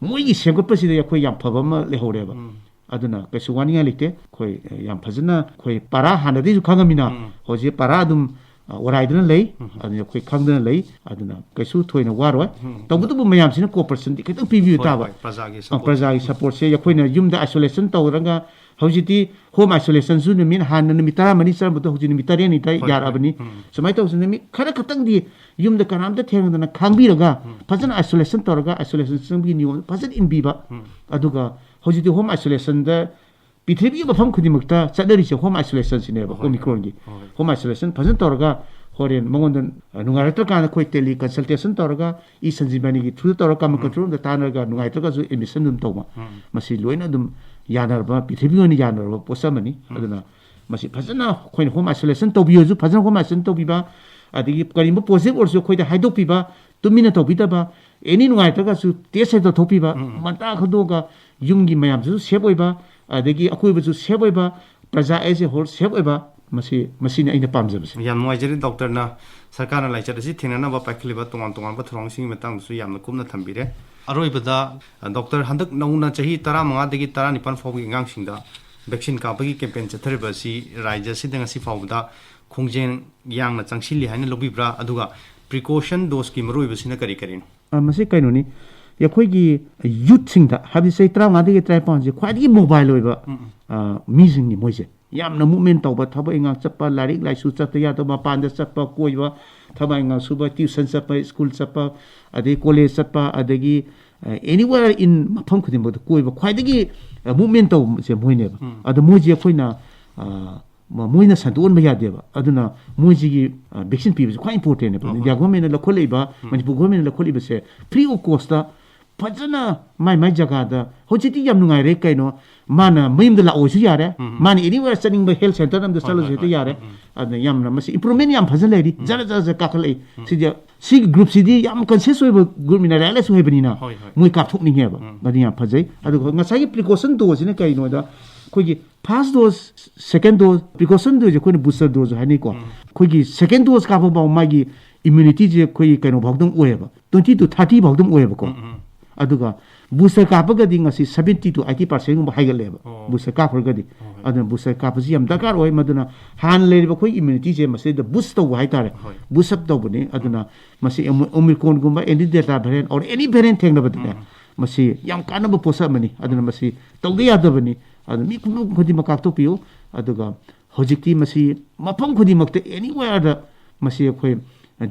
ꯃꯣꯏꯒꯤ ꯁꯦꯝꯒꯠꯄꯁꯤꯗ ꯑꯩꯈꯣꯏ ꯌꯥꯝ ꯐꯕ ꯑꯃ ꯂꯩꯍꯧꯔꯦꯕ꯫ ꯎꯝ꯫ ꯑꯗꯨꯅ ꯀꯩꯁꯨ ꯋꯥꯅꯤꯡꯉꯥꯏ ꯂꯩꯇꯦ꯫ ꯑꯩꯈꯣꯏ, ꯑ, ꯌꯥꯝ ꯐꯖꯅ ꯑꯩꯈꯣꯏ ꯄꯥꯔꯥ ꯍꯥꯟꯅꯗꯒꯤꯁꯨ ꯈꯪꯉꯃꯤꯅ ꯎꯝ꯫ ꯍꯧꯖꯤꯛ ꯄꯥꯔꯥ ꯑꯗꯨꯝ, ꯑ, ꯑꯣꯔꯥꯏꯗꯅ ꯂꯩ꯫ ꯎꯝ꯫ ꯑꯗꯨꯅ ꯑꯩꯈꯣꯏ ꯈꯪꯗꯅ ꯂꯩ꯫ ꯑꯗꯨꯅ ꯀꯩꯁꯨ ꯊꯣꯏꯅ ꯋꯥꯔꯣꯏ꯫ ꯎꯝ꯫ ꯇꯧꯕꯇꯕꯨ ꯃꯌꯥꯝꯁꯤꯅ ꯀꯣꯑꯣꯄꯔꯦꯁꯟꯗꯤ ꯈꯤꯇꯪ ꯄꯤꯕꯤꯌꯨ ꯍꯣꯏ, ꯇꯥꯕ꯫ ꯍꯣꯏ, ꯄ꯭ꯔꯖꯥꯒꯤ ꯑ, ꯁꯄꯣꯔꯠ꯫ ꯄ꯭ꯔꯖꯥꯒꯤ ꯁꯄꯣꯔꯠꯁꯦ ꯑꯩꯈꯣꯏꯅ ꯌꯨꯝꯗ ꯑꯥꯏꯁꯣꯂꯦꯁꯟ ꯇꯧꯔꯒ ꯍꯧꯖꯤꯛꯇꯤ ꯍꯣꯝ ꯑꯥꯏꯁꯣꯂꯦꯁꯟꯁꯨ ꯅꯨꯃꯤꯠ, ꯍꯥꯟꯅ ꯅꯨꯃꯤꯠ ꯇꯔꯥꯃꯔꯤ ꯆꯪꯕꯗꯣ ꯍꯧꯖꯤꯛ ꯅꯨꯃꯤꯠ ꯇꯔꯦꯠꯅꯤꯗ ꯍꯣꯏ, ꯌꯥꯔꯛꯑꯕꯅꯤ꯫ ꯍꯣꯏ꯫ ꯎꯝ꯫ ꯁꯨꯃꯥꯏꯅ ꯇꯧꯕꯁꯤꯅ ꯅꯨꯃꯤꯠ ꯈꯔ ꯈꯛꯇꯪꯗꯤ ꯌꯨꯝꯗ ꯀꯅꯥꯝꯇ ꯊꯦꯡꯅꯗꯅ ꯈꯥꯡꯕꯤꯔꯒ ꯎꯝ꯫ ꯐꯖꯅ ꯑꯥꯏꯁꯣꯂꯦꯁꯟ ꯇꯧꯔꯒ, ꯑꯥꯏꯁꯣꯂꯦꯁꯟ ꯆꯪꯕꯒꯤ ꯅꯤꯌꯣꯝ ꯐꯖꯅ ꯏꯟꯕꯤꯕ꯫ ꯎꯝ꯫ ꯑꯗꯨꯒ ꯍꯧꯖꯤꯛꯇꯤ ꯍꯣꯝ ꯑꯥꯏꯁꯣꯂꯦꯁꯟꯗ ꯄ꯭ꯔꯤꯊꯤꯕꯤꯒꯤ ꯃꯐꯝ ꯈꯨꯗꯤꯡꯃꯛꯇ ꯆꯠꯅꯔꯤꯁꯦ ꯍꯣꯝ ꯑꯥꯏꯁꯣꯂꯦꯁꯟꯁꯤꯅꯦꯕ, ꯍꯣꯏ, ꯍꯣꯏ꯫ ꯑꯣꯃꯤꯀ꯭ꯔꯣꯟꯒꯤ꯫ ꯍꯣꯏ꯫ ꯍꯣꯝ ꯑꯥꯏꯁꯣꯂꯦꯁꯟ ꯐꯖꯅ ꯇꯧꯔꯒ ꯍꯣꯔꯦꯟ ꯃꯉꯣꯟꯗ, ꯑ, ꯅꯨꯡꯉꯥꯏꯔꯛꯇ꯭ꯔꯀꯥꯟꯗ ꯑꯩꯈꯣꯏ ꯇꯦꯂꯤ ꯀꯟꯁꯜꯇꯦꯁꯟ ꯇꯧꯔꯒ, ꯏ ꯁꯟꯖꯤꯕꯥꯅꯤꯒꯤ ꯊ꯭ꯔꯨꯗ ꯇꯧꯔꯒ ꯀꯃꯟ ꯎꯝ꯫ ꯀꯟꯇ꯭ꯔꯣꯜ ꯔꯨꯝꯗ ꯇꯥꯟꯅꯔꯒ ꯅꯨꯡꯉꯥꯏꯇ꯭ꯔꯒꯁꯨ ꯑꯦꯗꯃꯤꯁꯟ ꯑꯗꯨꯝ ꯇꯧꯕ꯫ ꯎꯝ꯫ ꯃꯁꯤ ꯂꯣꯏꯅ ꯑꯗꯨꯝ ꯌꯥꯅꯔꯕ, ꯄ꯭ꯔꯤꯊꯤꯕꯤ ꯑꯣꯏꯅ ꯌꯥꯅꯔꯕ ꯄꯣꯠꯁꯛ ꯑꯃꯅꯤ꯫ ꯎꯝ꯫ ꯑꯗꯨꯅ ꯃꯁꯤ ꯐꯖꯅ ꯑꯩꯈꯣꯏꯅ ꯍꯣꯝ ꯑꯥꯏꯁꯣꯂꯦꯁꯟ ꯇꯧꯕꯤꯌꯨꯁꯨ ꯐꯖꯅ ꯍꯣꯝ ꯑꯥꯏꯁꯣꯂꯦꯁꯟ ꯇꯧꯕꯤꯕ, ꯑꯗꯒꯤ ꯀꯔꯤꯒꯨꯝꯕ ꯄꯣꯖꯤꯇꯤꯚ ꯑꯣꯏꯔꯁꯨ ꯑꯩꯈꯣꯏꯗ ꯍꯥꯏꯗꯣꯛꯄꯤꯕ, ꯇꯨꯃꯤꯟꯅ ꯇꯧꯕꯤꯗꯕ, ꯑꯦꯅꯤ ꯅꯨꯡꯉꯥꯏꯇ꯭ꯔꯒꯁꯨ ꯇꯦꯁ ꯍꯦꯛ ꯇꯧꯊꯣꯛꯄꯤꯕ, ꯎꯝ, ꯎꯝ꯫ ꯉꯟꯇꯥ ꯈꯪꯗꯣꯛꯑꯒ ꯌꯨꯝꯒꯤ ꯃꯌꯥꯝꯁꯨ ꯁꯦꯐ ꯑꯣꯏꯕ, ꯑꯗꯒꯤ ꯑꯀꯣꯏꯕꯁꯨ ꯁꯦꯐ ꯑꯣꯏꯕ, ꯄ꯭ꯔꯖꯥ as a whole ꯁꯦꯐ ꯑꯣꯏꯕ, ꯃꯁꯤ, ꯃꯁꯤꯅꯤ ꯑꯩꯅ ꯄꯥꯝꯖꯕꯁꯦ꯫ ꯌꯥꯝ ꯅꯨꯡꯉꯥꯏꯖꯔꯦ ꯗꯣꯛꯇꯔꯅ ꯁꯔꯀꯥꯔꯅ ꯂꯥꯏꯆꯠ ꯑꯁꯤ ꯊꯦꯡꯅꯅꯕ ꯄꯥꯏꯈꯠꯂꯤꯕ ꯇꯣꯉꯥꯟ ꯇꯣꯉꯥꯟꯕ ꯊꯧꯔꯥꯡꯁꯤꯡꯒꯤ ꯃꯇꯥꯡꯗꯁꯨ ꯌꯥꯝꯅ ꯀꯨꯞꯅ ꯊꯝꯕꯤꯔꯦ꯫ ꯑꯔꯣꯏꯕꯗ, ꯑ, ꯗꯣꯛꯇꯔ, ꯍꯟꯗꯛ ꯅꯧꯅ ꯆꯍꯤ ꯇꯔꯥꯃꯉꯥꯗꯒꯤ ꯇꯔꯥꯅꯤꯄꯥꯟ ꯐꯥꯎꯕꯒꯤ ꯑꯉꯥꯡꯁꯤꯡꯗ ꯚꯦꯛꯁꯤꯟ ꯀꯥꯞꯄꯒꯤ ꯀꯦꯝꯄꯦꯟ ꯆꯠꯊꯔꯤꯕ ꯑꯁꯤ ꯔꯥꯖ꯭ꯌ ꯑꯁꯤꯗ ꯉꯁꯤ ꯐꯥꯎꯕꯗ ꯈꯣꯡꯖꯦꯜ ꯌꯥꯡꯅ ꯆꯪꯁꯤꯜꯂꯤ ꯍꯥꯏꯅ ꯂꯧꯕꯤꯕ꯭ꯔꯥ? ꯑꯗꯨꯒ ꯄ꯭ꯔꯤꯀꯣꯁꯟ ꯗꯣꯁꯀꯤ ꯃꯔꯨꯑꯣꯏꯕꯁꯤꯅ ꯀꯔꯤ ꯀꯔꯤꯅꯣ? ꯑ, ꯃꯁꯤ ꯀꯩꯅꯣꯅꯤ, ꯑꯩꯈꯣꯏꯒꯤ ꯌꯨꯠꯁꯤꯡꯗ, ꯍꯥꯏꯕꯗꯤ ꯆꯍꯤ ꯇꯔꯥꯃꯉꯥꯗꯒꯤ ꯇꯔꯥꯅꯤꯄꯥꯟꯁꯦ ꯈ꯭ꯋꯥꯏꯗꯒꯤ ꯃꯣꯕꯥꯏꯜ ꯑꯣꯏꯕ, ꯎꯝ, ꯎꯝ꯫ ꯑ, ꯃꯤꯁꯤꯡꯅꯤ ꯃꯣꯏꯁꯦ꯫ ꯌꯥꯝꯅ ꯃꯨꯞꯃꯦꯟ ꯇꯧꯕ, ꯊꯕꯛ ꯏꯪꯈꯥꯡ ꯆꯠꯄ, ꯂꯥꯏꯔꯤꯛ ꯂꯥꯏꯁꯨ ꯆꯠꯇ ꯌꯥꯗꯕ, ꯃꯄꯥꯟꯗ ꯆꯠꯄ, ꯀꯣꯏꯕ, ꯊꯕꯛ ꯏꯪꯈꯥꯡ ꯁꯨꯕ, ꯇ꯭ꯌꯨꯁꯟ ꯆꯠꯄ, ꯁ꯭ꯀꯨꯜ ꯆꯠꯄ, ꯑꯗꯒꯤ ꯀꯣꯂꯦꯖ ꯆꯠꯄ, ꯑꯗꯒꯤ, ꯑ, anywhere in ꯃꯐꯝ ꯈꯨꯗꯤꯡꯃꯛꯇ ꯀꯣꯏꯕ, ꯈ꯭ꯋꯥꯏꯗꯒꯤ, ꯑ, ꯃꯨꯞꯃꯦꯟ ꯇꯧꯕꯁꯦ ꯃꯣꯏꯅꯦꯕ꯫ ꯎꯝ, ꯎꯝ꯫ ꯑꯗꯣ ꯃꯣꯏꯁꯦ ꯑꯩꯈꯣꯏꯅ, ꯑ, ꯃ-, ꯃꯣꯏꯅ ꯁꯟꯗꯣꯛꯍꯟꯕ ꯌꯥꯗꯦꯕ꯫ ꯑꯗꯨꯅ ꯃꯣꯏꯁꯤꯒꯤ, ꯑ, ꯚꯦꯛꯁꯤꯟ ꯄꯤꯕꯁꯦ ꯈ꯭ꯋꯥꯏ ꯏꯝꯄꯣꯔꯇꯦꯟꯅꯦꯕ꯫ ꯍꯣꯏ, ꯍꯣꯏ꯫ ꯏꯟꯗꯤꯌꯥ ꯒꯣꯔꯃꯦꯟꯅ ꯂꯧꯈꯠꯂꯛꯏꯕ, ꯎꯝ꯫ ꯃꯅꯤꯄꯨꯔ ꯒꯣꯔꯃꯦꯟꯅ ꯂꯧꯈꯠꯂꯤꯕꯁꯦ free of cost ꯐꯖꯅ ꯃꯥꯏ ꯃꯥꯏ ꯖꯒꯥꯗ꯫ ꯍꯧꯖꯤꯛꯇꯤ ꯌꯥꯝ ꯅꯨꯡꯉꯥꯏꯔꯦ ꯀꯩꯅꯣ, ꯃꯥꯅ ꯃꯌꯨꯝꯗ ꯂꯥꯛꯑꯣꯁꯨ ꯌꯥꯔꯦ, ꯎꯝ, ꯎꯝ꯫ ꯃꯥꯅ anywhere ꯆꯠꯅꯤꯡꯕ health centre ꯑꯃꯗ ꯍꯣꯏ, ꯆꯠꯂꯁꯨ ꯍꯣꯏ, ꯍꯦꯛꯇ ꯍꯣꯏ꯫ ꯌꯥꯔꯦ꯫ ꯎꯝ, ꯎꯝ꯫ ꯑꯗꯨꯅ ꯌꯥꯝꯅ ꯃꯁꯤ improvement ꯌꯥꯝ ꯐꯖꯅ ꯂꯩꯔꯤ, ꯎꯝ꯫ ꯖꯔ ꯖꯔ ꯖꯔ ꯀꯥꯈꯠꯂꯛꯏ꯫ ꯎꯝ꯫ ꯁꯤꯗꯤ, ꯁꯤꯒꯤ groupꯁꯤꯗꯤ ꯌꯥꯝ conscious ꯑꯣꯏꯕ groupꯅꯤꯅ, ꯂꯥꯏꯔꯤꯛ ꯂꯥꯏꯁꯨ ꯍꯩꯕꯅꯤꯅ ꯍꯣꯏ, ꯍꯣꯏ꯫ ꯃꯣꯏ ꯀꯥꯞꯊꯣꯛꯅꯤꯡꯉꯦꯕ꯫ ꯎꯝ꯫ ꯑꯗꯨ ꯌꯥꯝ ꯐꯖꯩ꯫ ꯑꯗꯨꯒ ꯉꯁꯥꯏꯒꯤ precaution doseꯁꯤꯅ ꯀꯩꯅꯣꯗ, ꯑꯩꯈꯣꯏꯒꯤ first dose, second dose, precaution doseꯁꯦ ꯑꯩꯈꯣꯏꯅ booster dose ꯍꯥꯏꯅꯩꯀꯣ꯫ ꯎꯝ꯫ ꯑꯩꯈꯣꯏꯒꯤ second dose ꯀꯥꯞꯄ ꯐꯥꯎ ꯃꯥꯒꯤ immunityꯁꯦ ꯑꯩꯈꯣꯏꯒꯤ ꯀꯩꯅꯣ ꯐꯥꯎꯗꯪ ꯑꯣꯏꯌꯦꯕ, twenty to thirty ꯐꯥꯎꯗꯪ ꯑꯣꯏꯌꯦꯕꯀꯣ꯫ ꯎꯝ, ꯎꯝ꯫ ꯑꯗꯨꯒ booster ꯀꯥꯞꯄꯒꯗꯤ ꯉꯁꯤ seventy to eighty percentꯒꯨꯝꯕ ꯍꯥꯏꯒꯠꯂꯦꯕ, ꯑꯣ꯫ Booster ꯀꯥꯞꯈ꯭ꯔꯒꯗꯤ꯫ ꯍꯣꯏ, ꯍꯣꯏ꯫ ꯑꯗꯨꯅ booster ꯀꯥꯞꯄꯁꯤ ꯌꯥꯝ ꯗꯔꯀꯥꯔ ꯑꯣꯏ꯫ ꯃꯗꯨꯅ ꯍꯥꯟꯅ ꯂꯩꯔꯤꯕ ꯑꯩꯈꯣꯏ immunityꯁꯦ ꯃꯁꯤꯗ boost ꯇꯧꯕ ꯍꯥꯏꯇꯥꯔꯦ꯫ ꯍꯣꯏ꯫ Boost up ꯇꯧꯕꯅꯤ꯫ ꯑꯗꯨꯅ ꯃꯁꯤ ꯑꯣꯃꯤ-, Omicronꯒꯨꯝꯕ any Delta variant or any variant ꯊꯦꯡꯅꯕꯗꯅꯦ, ꯎꯝ, ꯎꯝ꯫ ꯃꯁꯤ ꯌꯥꯝ ꯀꯥꯟꯅꯕ ꯄꯣꯠꯁꯛ ꯑꯃꯅꯤ꯫ ꯑꯗꯨꯅ ꯃꯁꯤ ꯇꯧꯗ ꯌꯥꯗꯕꯅꯤ꯫ ꯑꯗꯨ ꯃꯤ ꯈꯨꯗꯤꯡꯃꯛ ꯈꯨꯗꯤꯡꯃꯛ ꯀꯥꯞꯊꯣꯛꯄꯤꯌꯨ꯫ ꯑꯗꯨꯒ ꯍꯧꯖꯤꯛꯇꯤ ꯃꯁꯤ ꯃꯐꯝ ꯈꯨꯗꯤꯡꯃꯛꯇ, anywhere ꯗ ꯃꯁꯤ ꯑꯩꯈꯣꯏ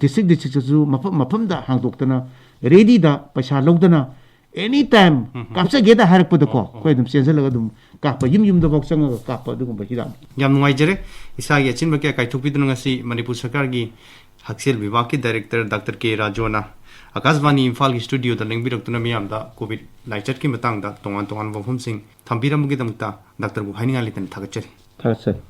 district district ꯇꯁꯨ ꯃꯐꯝ ꯃꯐꯝꯗ ꯍꯥꯡꯗꯣꯛꯇꯅ ready ꯗ ꯄꯩꯁꯥ ꯂꯧꯗꯅ any time ꯀꯥꯞꯆꯒꯦꯗ ꯍꯥꯏꯔꯛꯄꯗꯀꯣ ꯑꯩꯈꯣꯏ ꯑꯗꯨꯝ ꯆꯦꯟꯁꯤꯜꯂꯒ ꯑꯗꯨꯝ ꯀꯥꯞꯄ, ꯌꯨꯝ ꯌꯨꯝꯗꯐꯥꯎ ꯆꯪꯉꯒ ꯀꯥꯞꯄ ꯑꯗꯨꯒꯨꯝꯕ ꯍꯤꯗꯥꯛꯅꯤ꯫ ꯌꯥꯝ ꯅꯨꯡꯉꯥꯏꯖꯔꯦ꯫ ꯏꯁꯥꯒꯤ ꯑꯆꯤꯟꯕ ꯀꯌꯥ ꯀꯥꯏꯊꯣꯛꯄꯤꯗꯨꯅ ꯉꯁꯤ ꯃꯅꯤꯄꯨꯔ ꯁꯔꯀꯥꯔꯒꯤ ꯍꯛꯁꯦꯜ ꯕꯤꯚꯥꯒꯀꯤ director ꯗꯥꯛꯇꯔ ꯀꯦ ꯔꯥꯖꯨꯅ ꯑꯀꯥꯁꯕꯥꯅꯤ ꯏꯝꯐꯥꯜꯒꯤ studio ꯗ ꯂꯦꯡꯕꯤꯔꯛꯇꯨꯅ ꯃꯤꯌꯥꯝꯗ COVID ꯂꯥꯏꯆꯠꯀꯤ ꯃꯇꯥꯡꯗ ꯇꯣꯉꯥꯟ ꯇꯣꯉꯥꯟꯕ ꯋꯥꯐꯝꯁꯤꯡ ꯊꯝꯕꯤꯔꯝꯕꯒꯤꯗꯃꯛꯇ ꯗꯥꯛꯇꯔꯕꯨ ꯍꯥꯏꯅꯤꯡꯉꯥꯏ ꯂꯩꯇꯅ ꯊꯥꯒꯠꯆꯔꯤ꯫ ꯊꯥꯒꯠꯆꯔꯤ꯫